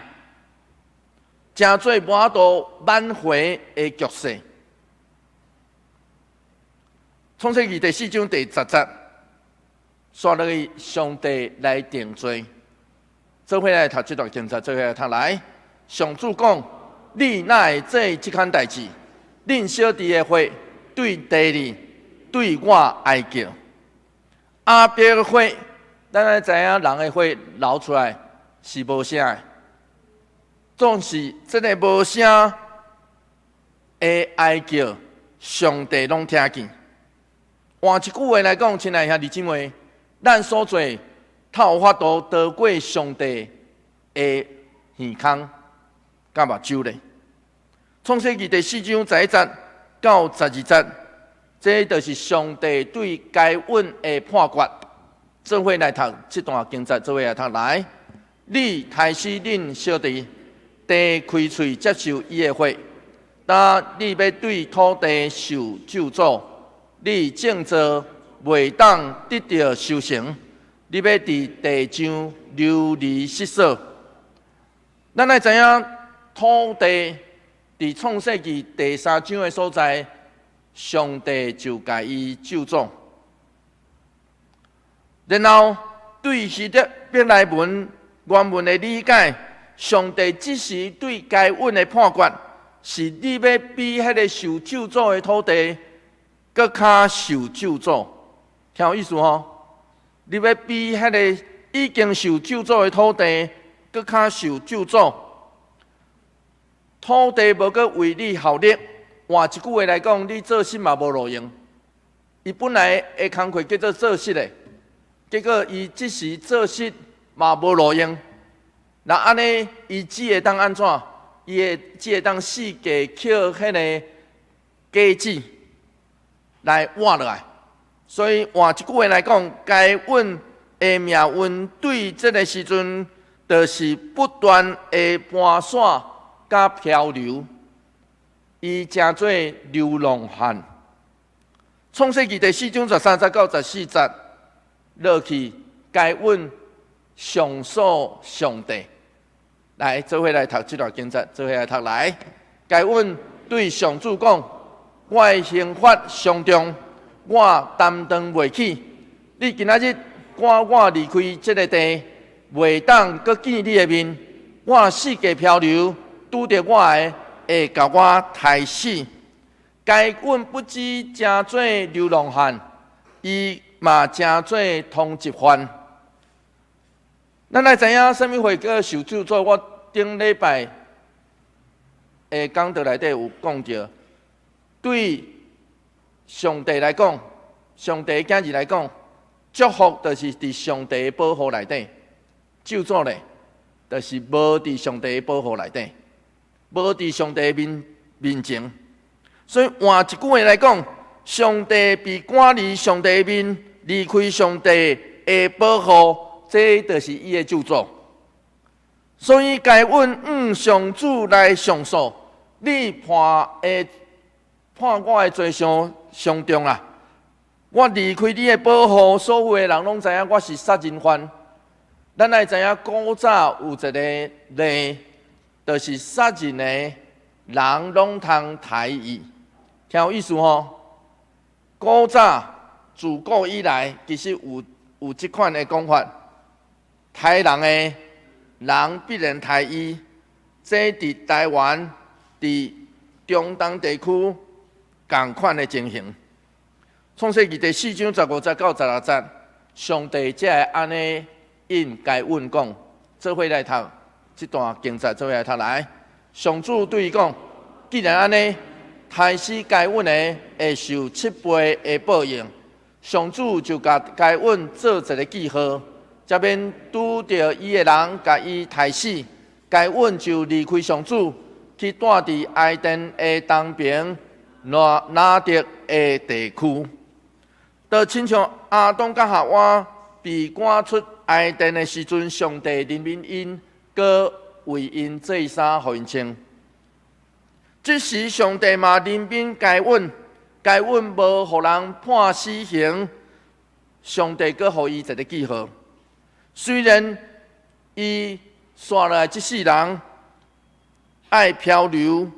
成做無法度挽回的局勢。創世記第四章第十節，煞落去上帝來定罪。做伙來讀這段經節，做伙來讀來。上主講：你哪會做這款代誌？恁小弟的血對地裡對我哀叫。亞伯的血，咱愛知影人的血流出來是無聲的，總是這个無聲的哀叫，上帝攏聽見。換一句話來講，親愛兄弟姊妹，咱所做，才有法度逃過上帝的耳空佮目睭咧。創世記第四章11節到12節，這就是上帝對該隱的判決。做伙來讀這段經節，做伙來讀來。你刣死恁小弟，地開喙接受伊的血，當你欲對土地受咒詛，你種作袂當得著收成，你欲佇地上流離失所。咱愛知影土地佇創世記第三章的所在，上帝就共伊咒詛。然後對希伯來文原文的理解，上帝這時對該隱的判決，是你欲比彼个受咒詛的土地閣較受咒詛，聽有意思吼？你欲比彼个已經受咒詛的土地閣較受咒詛，土地無閣為你效力。換一句話來講，你做穡嘛無路用。伊本來的工課叫做做穡的，結果伊這時做穡嘛無路用。那按呢，伊只會當按怎？伊會只會當四界抾彼个果子來活落來。所以換一句話來講，該隱的命運對這个時陣，就是不斷的搬徙佮漂流，伊成做流浪漢。創世記第四章13節到14節，落去該隱上訴上帝，來做伙來讀這段經節，做伙來讀來。該隱對上主講：我的刑罰傷重，我擔當袂起。你今仔日趕我離開這个地，袂當閣見你的面。我四界漂流，拄著我的會共我刣死。該隱不只成做流浪漢，伊嘛成做通緝犯。咱來知影啥物會叫受咒詛？我頂禮拜的講道內底有講著，對上帝來講，上帝的囝兒來講，祝福就是佇上帝的保護內底；咒詛咧，就是無佇上帝的保護內底，無佇上帝的面面前。所以換一句話來講，上帝被趕離上帝的面，離開上帝的保護，這就是伊的咒詛。所以該隱向上主來上訴，你判的判我的罪傷傷重啊！我離開你的保護，所有的人攏知影我是殺人犯。咱愛知影古早有一个例，就是殺人的人攏通刣伊，聽有意思吼？古早自古以來，其實有這款的講法，刣人的人必然刣伊。這佇台灣、佇中東地區仝款的情形。創世記第四章15節到16節，上帝才會按呢應該隱講，做伙來讀這段經節，做伙來讀來。上主對伊講：既然按呢，刣死該隱的會受七倍的報應。上主就共該隱做一个記號，才免拄著伊的人共伊刣死。該隱就離開上主，去蹛佇埃甸的東爿挪得的地區。就親像亞當佮夏娃被趕出埃甸的時陣，上帝憐憫𪜶，閣為𪜶做衫予𪜶穿。這時上帝嘛憐憫該隱，該隱無予人判死刑，上帝閣予伊一个記號。雖然伊紲落來這世人愛漂流，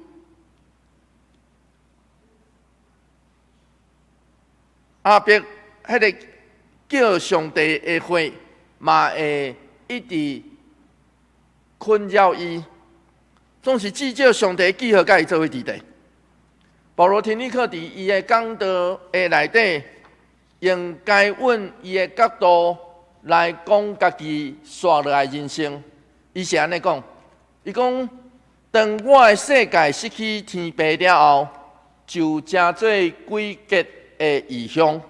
亞伯彼个叫上帝的血，嘛會一直困擾伊，總是至少上帝記號佮伊做伙佇咧。保羅廷尼克佇伊的講道的內底，用該隱伊的角度來講家己紲落來人生。伊是按呢講，伊講，當我的世界失去天父了後，就成做詭譎的異鄉。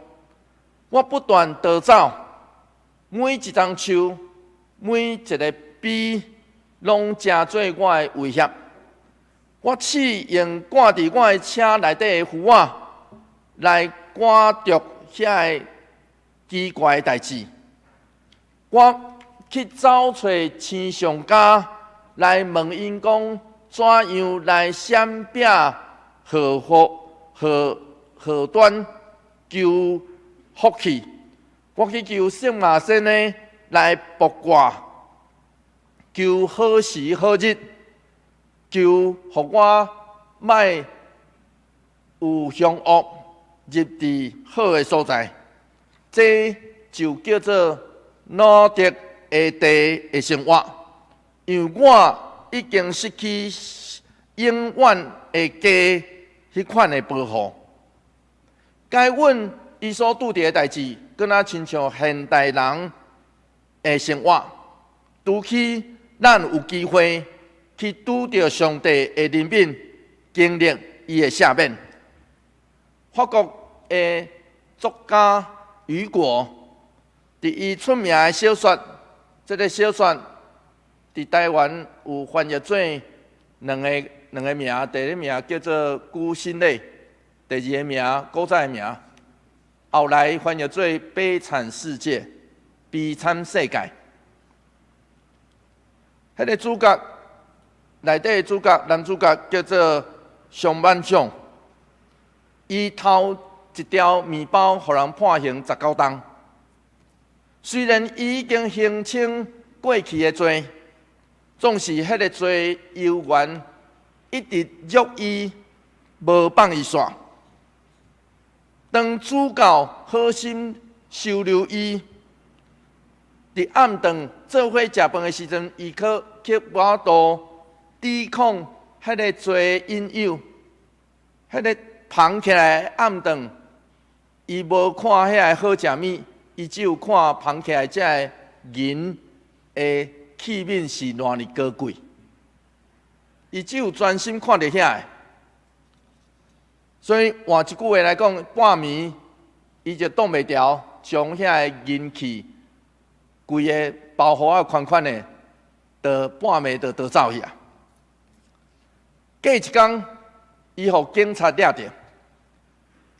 我不斷逃走，每一叢樹，每一个筆，攏成做我的威脅。我試用掛佇我的車內底的符仔來趕逐遐个奇怪的代誌。我去走揣星象家來問𪜶講，怎樣來閃避禍福禍禍端求福氣。我去求聖馬仙呢來卜卦，求好時好日，求予我莫有凶惡入佇好的所在。這就叫做努力的地的生活，因為我已經失去永遠的家彼款的保護。該隱伊所拄著的代誌，敢若親像現代人的生活，除去咱有機會去拄著上帝的憐憫，經歷伊的赦免。法國的作家雨果，佇伊出名的小說，這个小說佇台灣有翻譯做兩個名，第一名叫做《孤星淚》，第二個名古早的名，後來翻譯做《悲慘世界》，悲慘世界。彼个主角內底的主角，男主角叫做尚萬長，伊偷一條麵包，予人判刑19冬。雖然伊已經還清過去的罪，總是彼个罪猶原一直虐伊，無放伊煞。當主教好心收留伊，佇暗頓做伙食飯的時陣，伊卻無法度抵抗彼个罪引誘，彼个捧起來暗頓，伊無看遐个好食物，伊只有看捧起來這个銀的器皿是偌爾高貴，伊只有專心看著遐个。所以換一句話來講，半暝伊就擋袂牢，將遐個銀器規个包袱仔寬寬的，就半暝就逃走去啊。過一工，伊予警察掠著，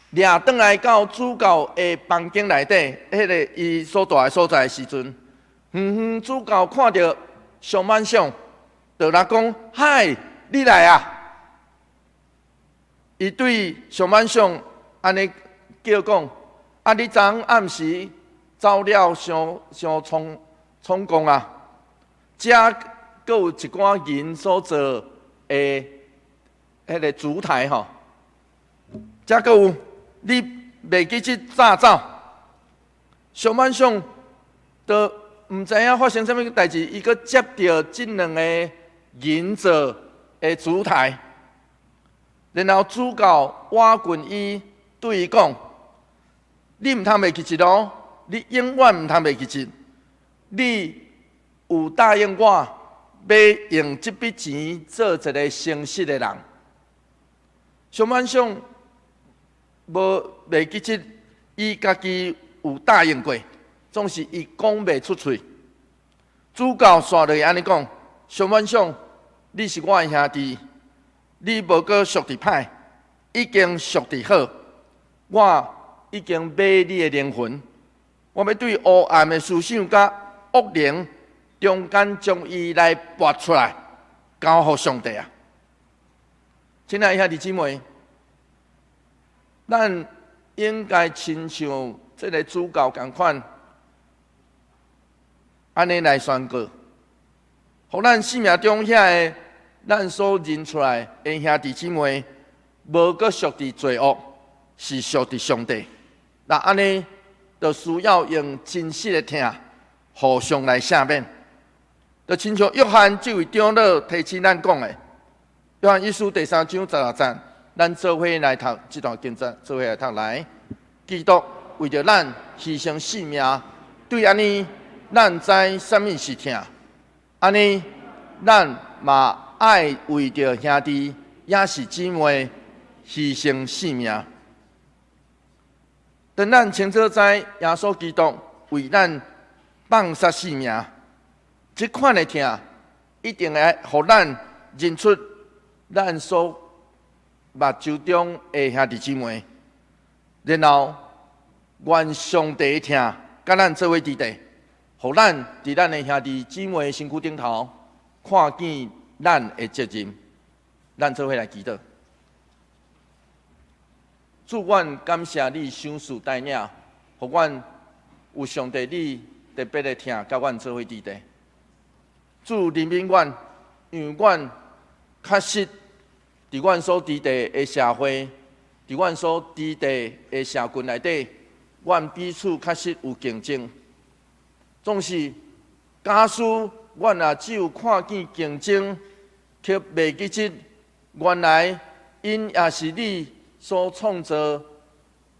掠轉來到主教的房間內底，彼个伊所蹛的所在的時陣，遠遠主教看著尚萬長，就來講：“嗨，你來啊！”伊對尚萬長按呢叫講：“啊，你昨暗時走了傷傷倉倉皇啊！遮閣有一寡銀所做的彼个燭台吼，遮閣有，你袂記得早走。”尚萬長都毋知影發生啥物代誌，伊閣接著這兩个銀做的燭台，然後主教倚近伊，對伊講：“你毋通袂記得哦，你永遠毋通袂記得。你有答應我，欲用這筆錢做一個誠實的人。”尚萬長無袂記得，伊家己有答應過，總是伊講袂出喙。主教紲落去按呢講：“尚萬長，你是我的兄弟，你無閣屬佇歹，已經屬佇好。我已經買你的靈魂，我欲對黑暗的思想佮惡靈中間將伊來拔出來，交予上帝啊！”親愛兄弟姊妹，咱應該親像這个主教仝款，按呢來宣告，予咱生命中遐个咱所認出來的兄弟姊妹，無閣屬佇罪惡，是屬佇上帝。那按呢，就需要用真實的疼，互相來赦免。就親像約翰這位長老提醒咱講的，約翰一書第三章16節，咱做伙來讀這段經節，做伙來讀來。基督為著咱犧牲性命，對按呢，咱知啥物是疼。按呢，咱嘛愛為著兄弟，抑是姊妹犧牲性命。當咱清楚知耶穌基督為咱放捨性命，這款的疼一定會予咱認出咱所目睭中的兄弟姊妹，然後願上帝的疼佮咱做伙佇底，予咱佇咱的兄弟姊妹身軀頂頭看見咱的責任。咱做伙來祈禱。主，阮感謝你賞賜帶領，予阮有上帝你特別的疼，佮阮做伙佇底。主憐憫阮，讓阮確實佇阮所佇地的社會，佇阮所佇地的社群內底，阮彼此確實有競爭。總是假使阮若只有看見競爭，卻袂記得原來𪜶也是你所創造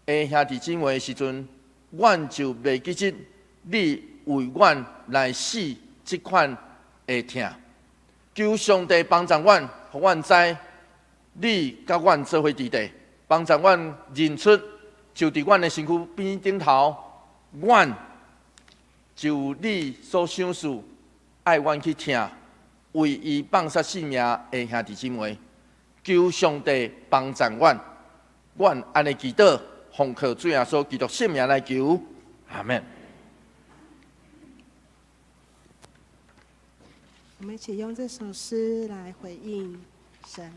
的兄弟姊妹的時陣，阮就袂記得你為阮來死這款的疼。求上帝幫助阮，予阮知你佮阮做伙佇底，幫助阮認出，就佇阮的身軀邊頂頭，阮就你所賞賜，愛阮去疼，為伊放捨性命的兄弟姊妹。求上帝幫助阮，阮按呢祈禱，奉靠主耶穌基督聖名來求，阿門。我們一起用這首詩來回應神。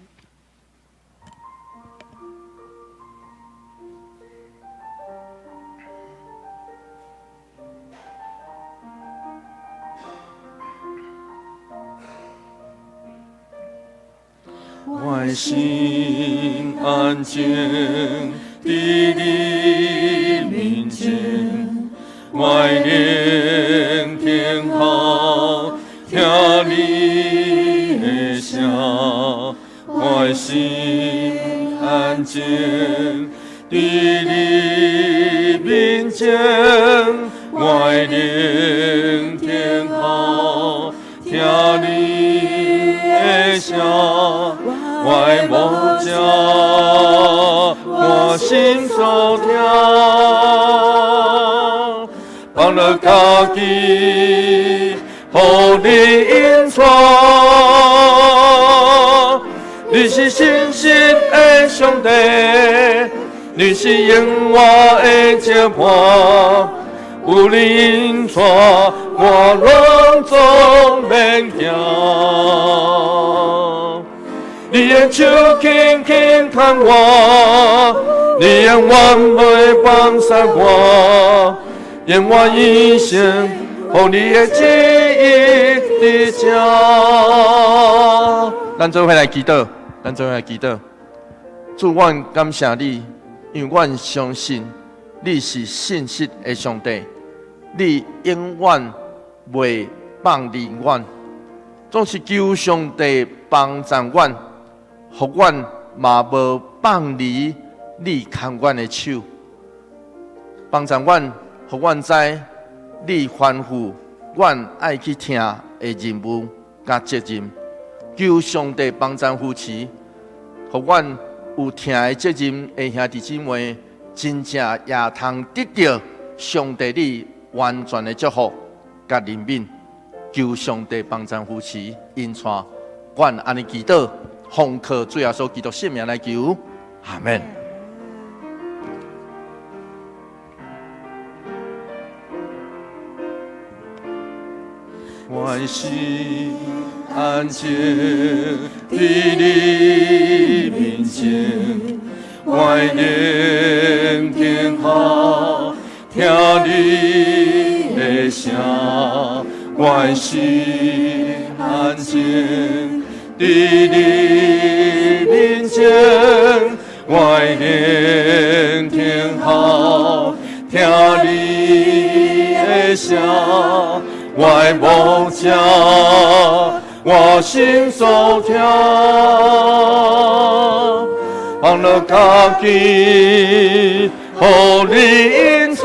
我心安靜佇你面前，我靈聽候聽你的聲，我心安靜佇你面前，我靈聽候聽你的聲。我的牧者，我心所疼，放了家己，予你引帶。你是信實的上帝，你是永活的石伴，有你引帶，我攏總免驚。你的手輕輕牽我，你永遠袂放捨我，願我一生予你的旨意佇這。咱做伙來祈禱，咱做伙來祈禱。主，阮感謝你，因為阮相信你是信實的上帝，你永遠袂放離阮，總是求上帝幫助阮。予阮嘛無放離你牽阮的手，幫助阮，予阮知你吩咐阮愛去疼的任務佮責任。求上帝幫助扶持，予阮有疼的責任的兄弟姊妹，真正也通得著上帝你完全的祝福佮憐憫。求上帝幫助扶持，引帶阮按呢祈禱。奉靠主耶穌基督聖名來求，阿門。我心安靜佇你面前，我靈聽候聽你的聲，我心安靜佇你面前，我靈聽候聽你的聲，我的牧者，我心所疼，放了家己，予予你引帶。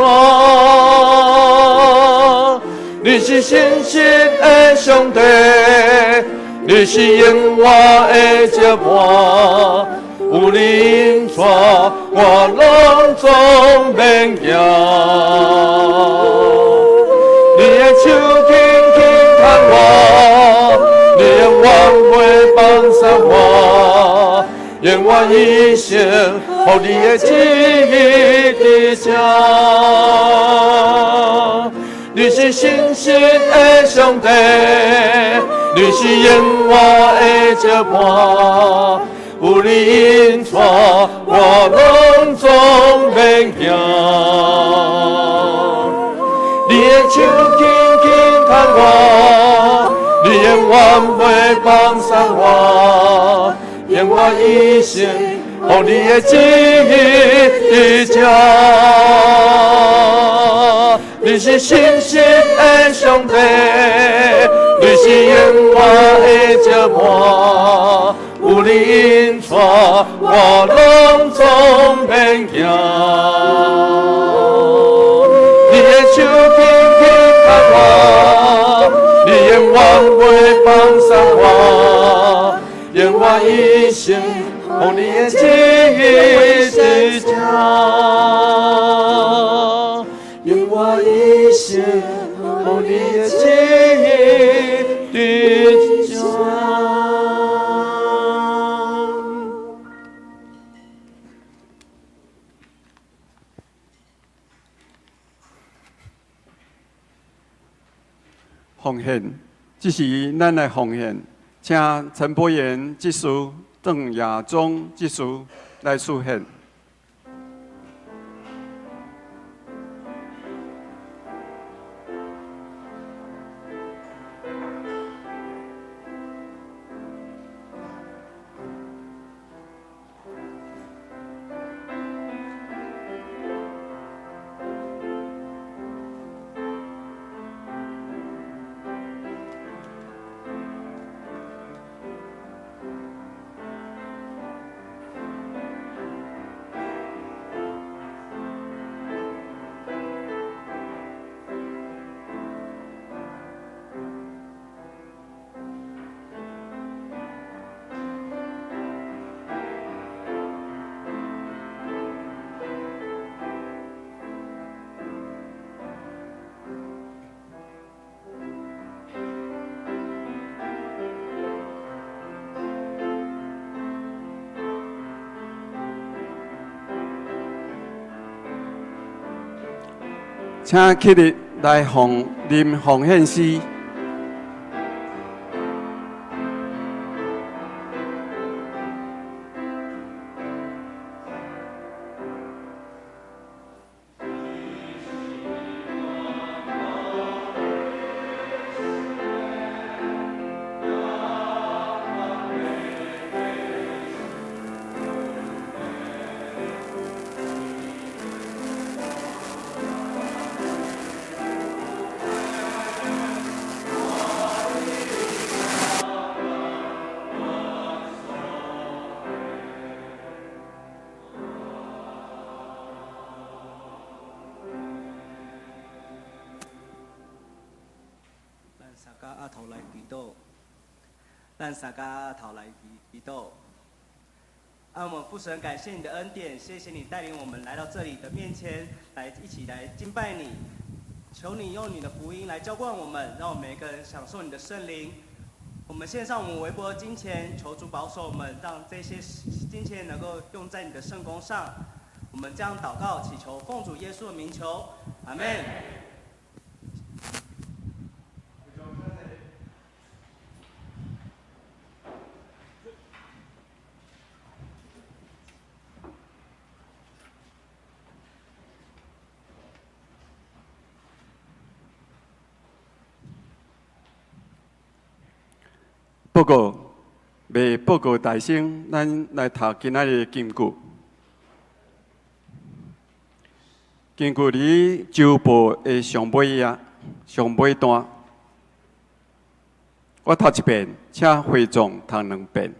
你是信實的上帝，你是永活的石伴，有你引帶，我攏總免驚。你的手輕輕牽我，你永遠袂放捨我，願我一生予你的旨意佇這。你是信實的上帝，你是永活的石伴，有你引帶，我攏總免驚。你的手輕輕牽我，你永遠袂放捨我，願我一生予你的旨意佇這。你是信實的上帝，你是永活的石伴，有你引帶，我攏總免驚。你的手輕輕牽我，你永遠袂放捨我，願我一生予你的旨意佇這。願我一生予你的旨意佇這。奉獻，這時咱來奉獻，請陳柏言執事、鄧亞忠執事來示獻。請起立來奉念奉獻詩。咱三家阿頭來祈禱，咱三家阿頭來祈禱。啊，我們父神，感謝你的恩典，謝謝你帶領我們來到這裡的面前，來一起來敬拜你。求你用你的福音來澆灌我們，讓我們每個人享受你的聖靈。我們獻上我們微薄的金錢，求主保守我們，讓這些金錢能夠用在你的聖工上。我們這樣禱告，祈求奉主耶穌的名求，阿門。報告未報告大聲，咱來讀今仔日的金句。金句佇週報的上尾頁，上尾段。我讀一遍，請會眾讀兩遍。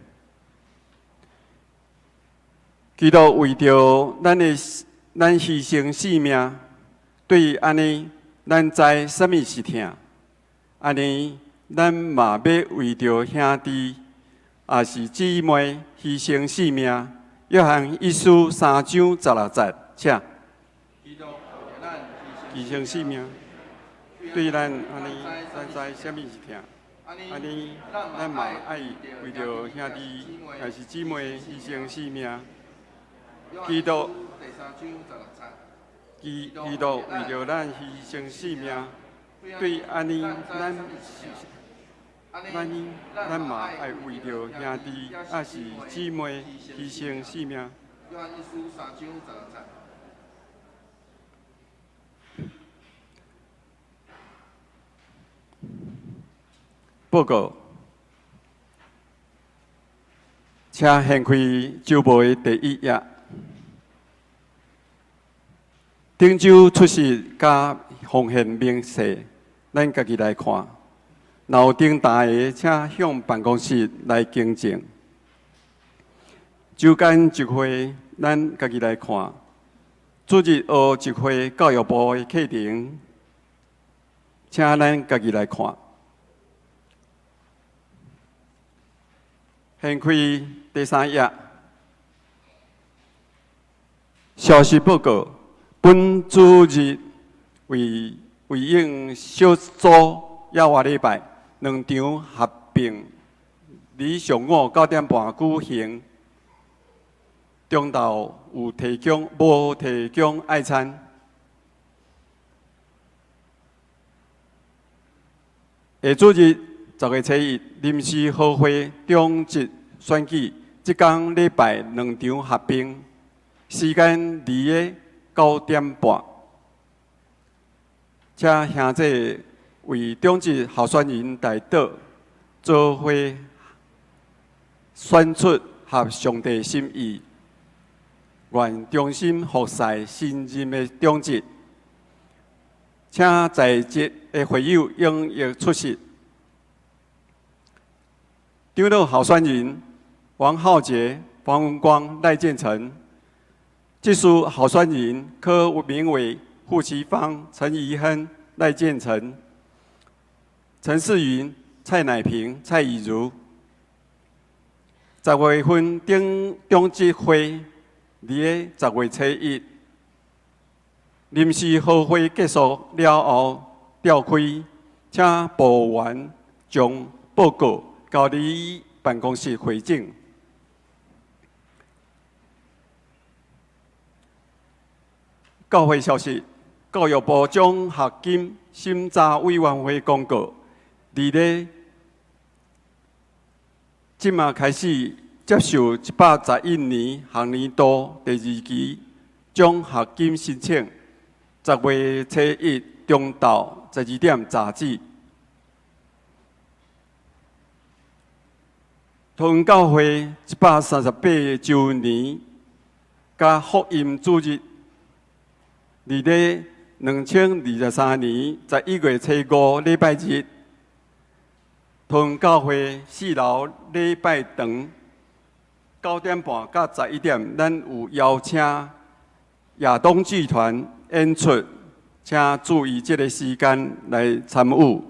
基督為著咱的咱犧牲性命，對按呢，咱知啥物是疼。按呢，咱嘛欲為著兄弟，抑是姊妹犧牲性命。約翰一書三章十六節，請。犧牲性命，對咱按呢，咱知啥物是疼。按呢，咱嘛愛為著兄弟，抑是姊妹犧牲性命。基督為著咱犧牲性命，對按呢，咱嘛愛為著兄弟，抑是姊妹犧牲性命。約翰一書三章十六節。報告，請掀開週報的第一頁。頂週出席佮奉獻明細，咱家己來看。若有重疊的，請向辦公室來更正。週間集會，咱家己來看。主日學集會教育部的課程，請咱家己來看。掀開第三頁，消息報告：本主日為為應小組猶活禮拜，兩場合併，佇上午九點半舉行。中晝有提供，無提供愛餐。下主日十月初一臨時合會長執選舉，這工禮拜兩場合併，時間佇个九點半。請兄弟為長執候選人代禱，做伙選出合上帝心意，願忠心服侍新任的長執。請在職的會友踴躍出席。長老候選人王浩傑、黃文光、賴建成；技術候選人柯明偉、傅其芳、陳怡亨、賴建成、陳世雲、蔡乃平、蔡以如。十月份頂長執會，佇个十月初一，臨時合會結束了後召開，請部員將報告交予辦公室匯整。教會消息：教育部獎學金審查委員會公告，佇咧這馬開始接受111年學年度第二期獎學金申請，十月初一中晝12點截止。桃園教會138週年佮福音主日，佇咧2023年11月初五禮拜日，桃園教會四樓禮拜堂九點半到11點，咱有邀請亞東劇團演出，請注意這个時間來參與。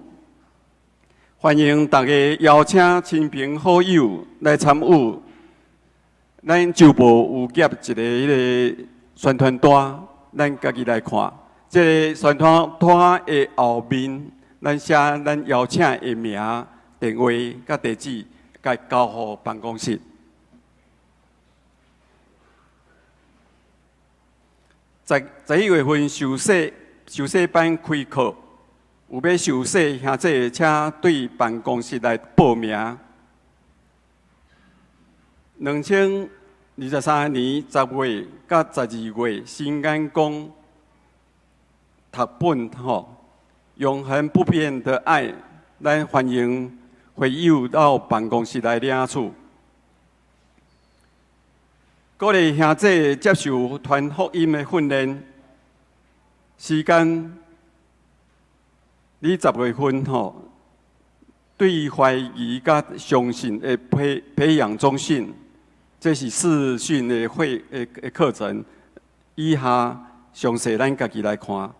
歡迎大家邀請親朋好友來參與。咱週報有夾一个彼个宣傳單，咱家己來看。這个宣傳單的後面，咱寫咱邀請的名、電話佮地址，共交予辦公室。十一月份受洗班開課。有欲受洗兄弟，請對辦公室來報名。2023年10月佮12月，新眼光讀本吼，永恆不變的愛，咱歡迎會友到辦公室來領取。鼓勵兄弟接受傳福音的訓練，時間。佇十月份吼，對懷疑佮相信的培養中心，這是視訊的會的課程，以下詳細咱家己來看，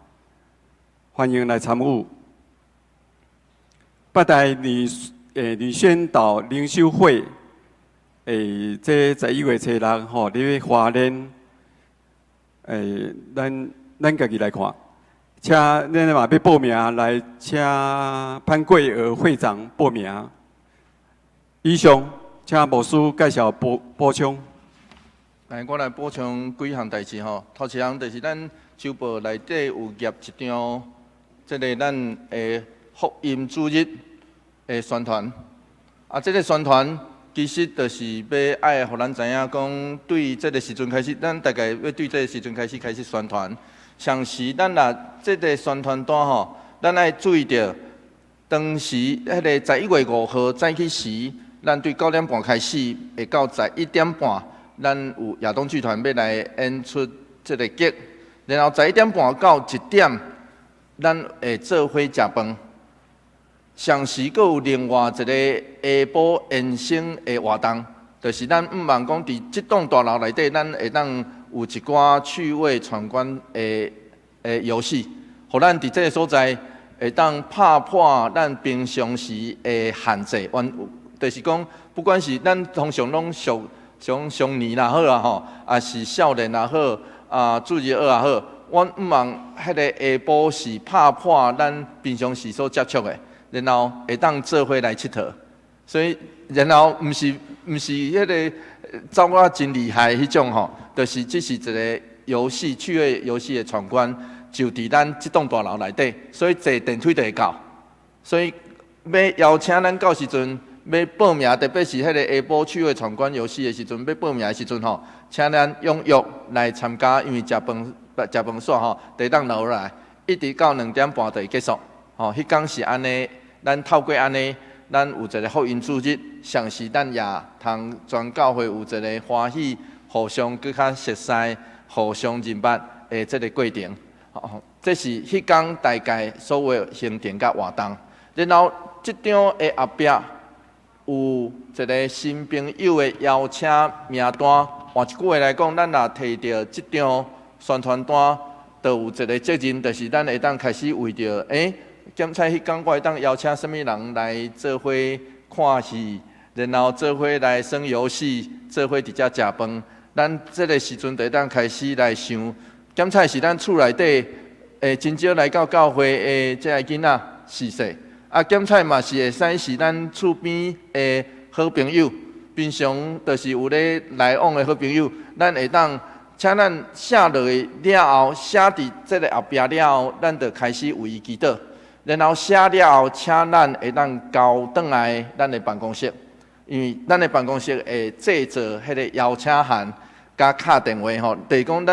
歡迎來參與。八大女宣道靈修會，這11月初6吼，佇花蓮，咱家己來看。請咱嘛欲報名來，請潘桂娥會長報名。以上，請牧師介紹補充。來，我來補充幾項代誌吼。頭一項就是咱週報內底有頁一張，這个咱的福音主日的宣傳。啊，這个宣傳其實就是欲愛予咱知影講，對這个時陣開始，咱大概欲對這个時陣開始宣傳。像是咱若這个宣傳單吼，咱愛注意著，當時彼个11月5號早起時，咱對9點半開始，會到11點半，咱有亞東劇團欲來演出這个劇。然後11點半到1點，咱會做伙食飯。同時，閣有另外一個下晡延伸的活動，就是咱向望講佇這棟大樓內底，咱會當有一寡趣味闖關的遊戲，予咱佇這个所在會當拍破咱平常時的限制。原就是講，不管是咱通常攏屬像雙年也好啊吼，抑是少年也好，啊主日學也好，阮向望彼个下晡是拍破咱平常時所接觸的，然後會當做伙來𨑨迌。所以，然後毋是彼个走啊真厲害彼種吼，就是這是一个遊戲趣味遊戲的闖關，就佇咱這棟大樓內底，所以坐電梯就會到。所以欲邀請咱到時陣欲報名，特別是彼個下晡趣味闖關遊戲的時陣，欲報名的時陣吼，請咱踴躍來參加，因為食飯煞吼，就會當留落來，一直到2點半就會結束。吼，彼工是按呢，咱透過按呢，咱有一个福音主日，同時咱也通全教會有一个歡喜，互相閣較熟似、互相認捌的這个過程。吼，這是彼工大概所有行程佮活動。然後這張的後壁有一个新朋友的邀請名單。換一句話來講，咱若提著這張宣傳單，就有一个責任，就是咱會當開始為著，檢查彼工我會當邀請啥物人來做伙看戲，然後做伙來耍遊戲，做伙佇遮食飯。咱這个時陣就會當開始來想，檢查是咱厝內底會真少來到教會的這个囡仔是說，啊，檢查嘛是會使是咱厝邊的好朋友，平常就是有咧來往的好朋友，咱會當請咱寫落去了後，寫佇這个後壁了後，咱就開始為伊祈禱。然後寫了後，請咱會當交轉來咱的辦公室，因為咱的辦公室會製作彼个邀請函，佮敲電話吼，就是講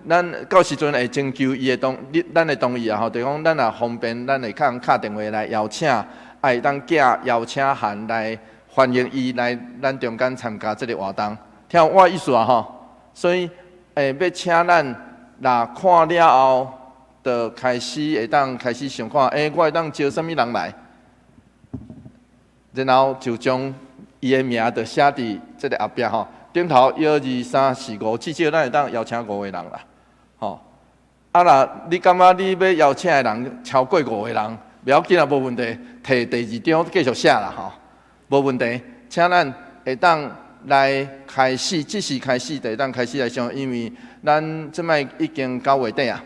咱到時陣會徵求伊的同，咱的同意啊吼，就是講咱若方便，咱會較敲電話來邀請，啊會當寄邀請函來歡迎伊來咱中間參加這个活動。聽有我的意思啊吼，所以欲請咱若看了後，就開始會當開始想看，我會當招啥物人來，然後就將伊的名就寫佇這个後壁吼，頂頭一二三四五，至少咱會當邀請五個人啦，吼。啊若你感覺你欲邀請的人超過五個人，袂要緊啊，無問題，提第二張繼續寫啦吼，無問題。請咱會當來開始，這時開始就會當開始來想，因為咱這擺已經9月底啊。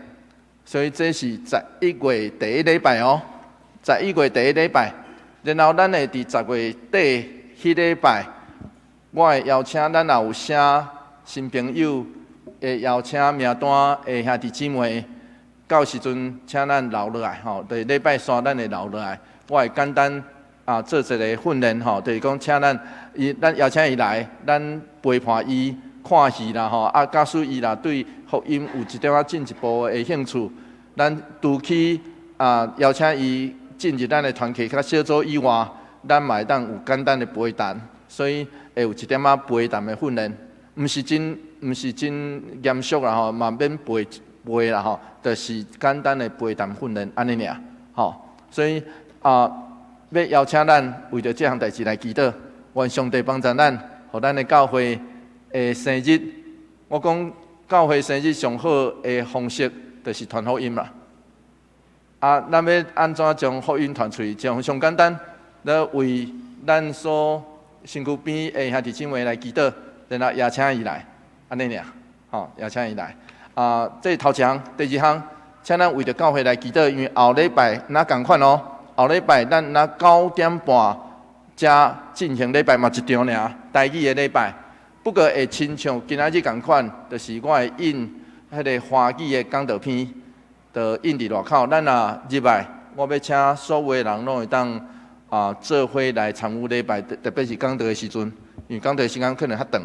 所以這是十一月第一禮拜哦，十一月第一禮拜，然後咱會佇10月底彼禮拜，我會邀請咱若有啥新朋友的邀請名單的兄弟姊妹，到時陣請咱留落來吼，佇禮拜三咱會留落來，我會簡單啊做一個訓練吼，就是講請咱伊，咱邀請伊來，咱陪伴伊看戲啦吼，啊，假使伊若對福音有一點仔進一步的興趣，咱除去啊邀請伊進入咱的團契較小組以外，咱嘛會當有簡單的陪談，所以會有一點仔陪談的訓練，毋是真嚴肅啦吼，嘛免背背啦吼，就是簡單的陪談訓練按呢爾吼。所以啊，欲邀請咱為著這項代誌來祈禱，願上帝幫助咱，予咱的教會的生日，我講。教會生日上好的方式，就是傳福音啦。啊，咱欲按怎將福音傳出去？上上簡單，咱為咱所身軀邊的兄弟姊妹來祈禱，然後邀請伊來，按呢爾，吼，邀請伊來。啊，這是頭一項，第二項，請咱為著教會來祈禱，因為後禮拜若仝款哦，後禮拜咱若9點半才進行禮拜嘛一場爾，台語的禮拜。不過會親像今仔日仝款，就是我會印彼个華語的講道片，就印佇外口。咱若入來，我欲請所有的人攏會當啊做伙來參與禮拜，特別是講道的時陣，因為講道的時間可能較長，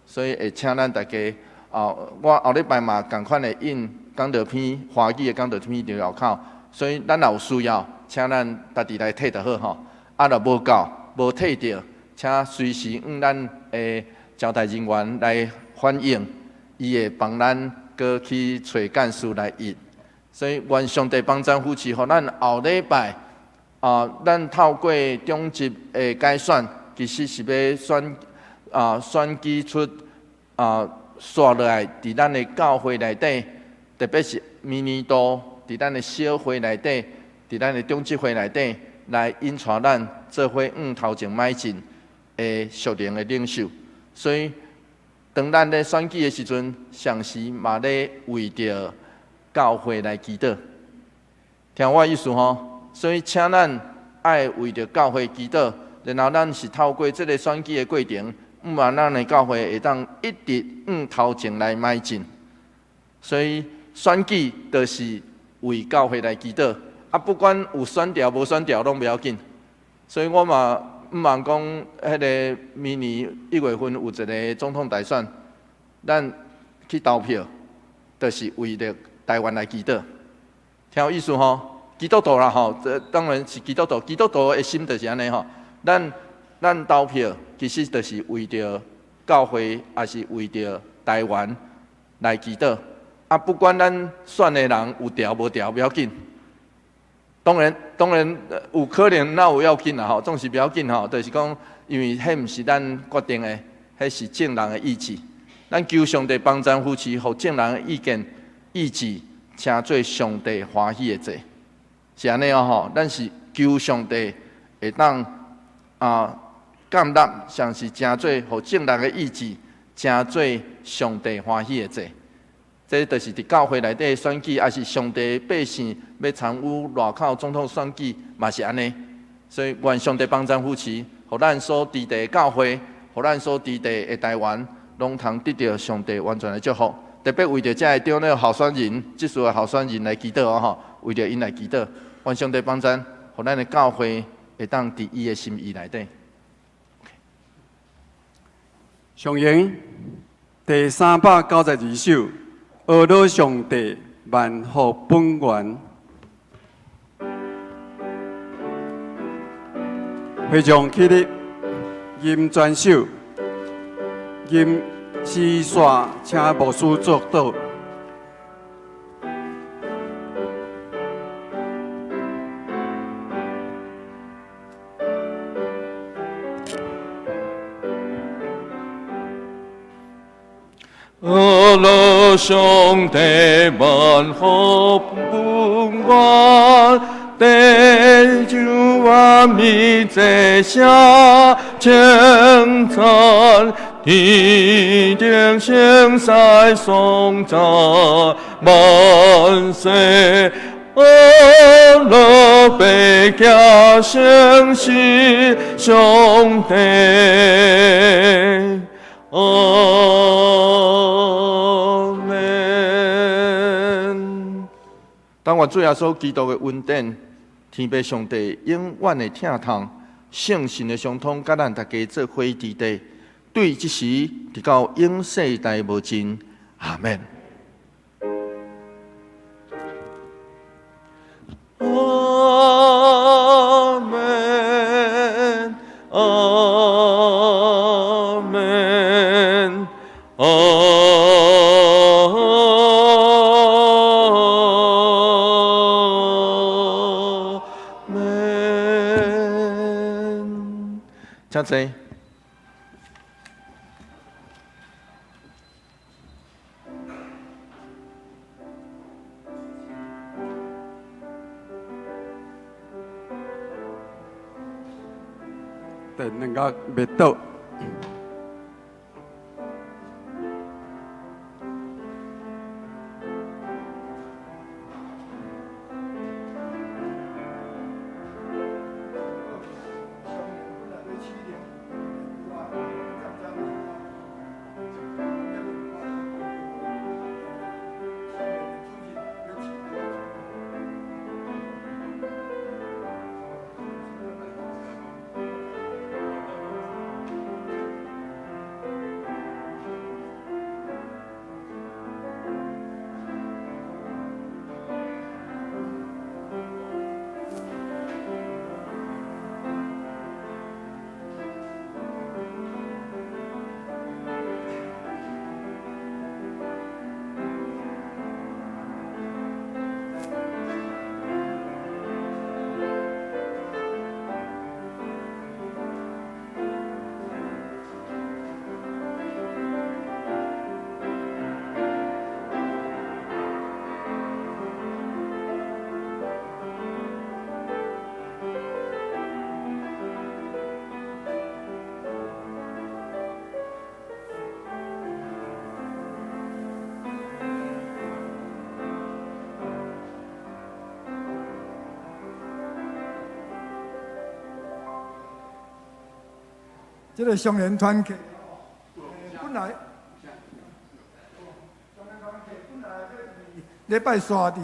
所以會請咱大家啊，我後禮拜嘛仝款會印講道片，華語的講道片佇外口，所以咱若有需要，請咱家己來提就好吼。啊，若無夠無提著，請隨時向咱的招待人員來反映，伊會幫咱閣去揣幹事來印。所以願上帝幫贊扶持，予咱後禮拜啊，咱透過長執的改選，其實是欲選啊選舉出啊，紲落來佇咱的教會內底，特別是明年度佇咱的小會內底，佇咱的長執會內底來引帶咱做伙向頭前邁進的屬靈的領袖。所以，當咱咧選舉的時陣，同時嘛咧為著教會來祈禱，聽我意思吼。所以，請咱愛為著教會祈禱，然後咱是透過這个選舉的過程，向望咱的教會會當一直向頭前來邁進。所以，選舉就是為教會來祈禱，啊，不管有選著無選著攏袂要緊。所以我嘛向望講，彼个明年1月份有一个總統大選，咱去投票，就是為著台灣來祈禱。聽有意思吼？基督徒啦吼，這當然是基督徒，基督徒的心就是按呢吼。咱投票其實就是為著教會，抑是為著台灣來祈禱。啊，不管咱選的人有著無著，袂要緊。當然有可能哪有要緊啦吼，總是袂要緊吼，就是講，因為彼毋是咱決定的，彼是眾人的意志。咱求上帝幫贊扶持，予眾人的意見、意志，成做上帝歡喜的祭，是按呢哦吼。咱是求上帝會當啊，建立，像是成做予眾人的意志，成做上帝歡喜的祭。這就是佇教會內底選舉，抑是上帝百姓欲參與外口總統選舉，嘛是按呢。所以願上帝幫贊扶持，予咱所佇地的教會，予咱所佇地的台灣，攏通得著上帝完全的祝福。特別為著遮个長老候選人，這次的候選人來祈禱哦吼，為著𪜶來祈禱，願上帝幫贊，予咱的教會會當佇伊的心意內底。上演第392首。阿樂上帝萬福本源，會眾起立，吟全首，吟詩煞，請牧師祝禱。阿樂上帝萬福本源，地球萬民齊聲稱讚，天頂聖使頌讚萬世。阿樂百家相信上帝。阿們。但願主耶穌基督的恩典、天父上帝永遠的疼痛、聖神的相通，佮咱大家做伙佇地，對這時直到永世代無盡。阿們。阿們，阿們，阿們。請坐。電兩個袂倒。這个雙連團契，本來雙連團契本來禮拜三佇。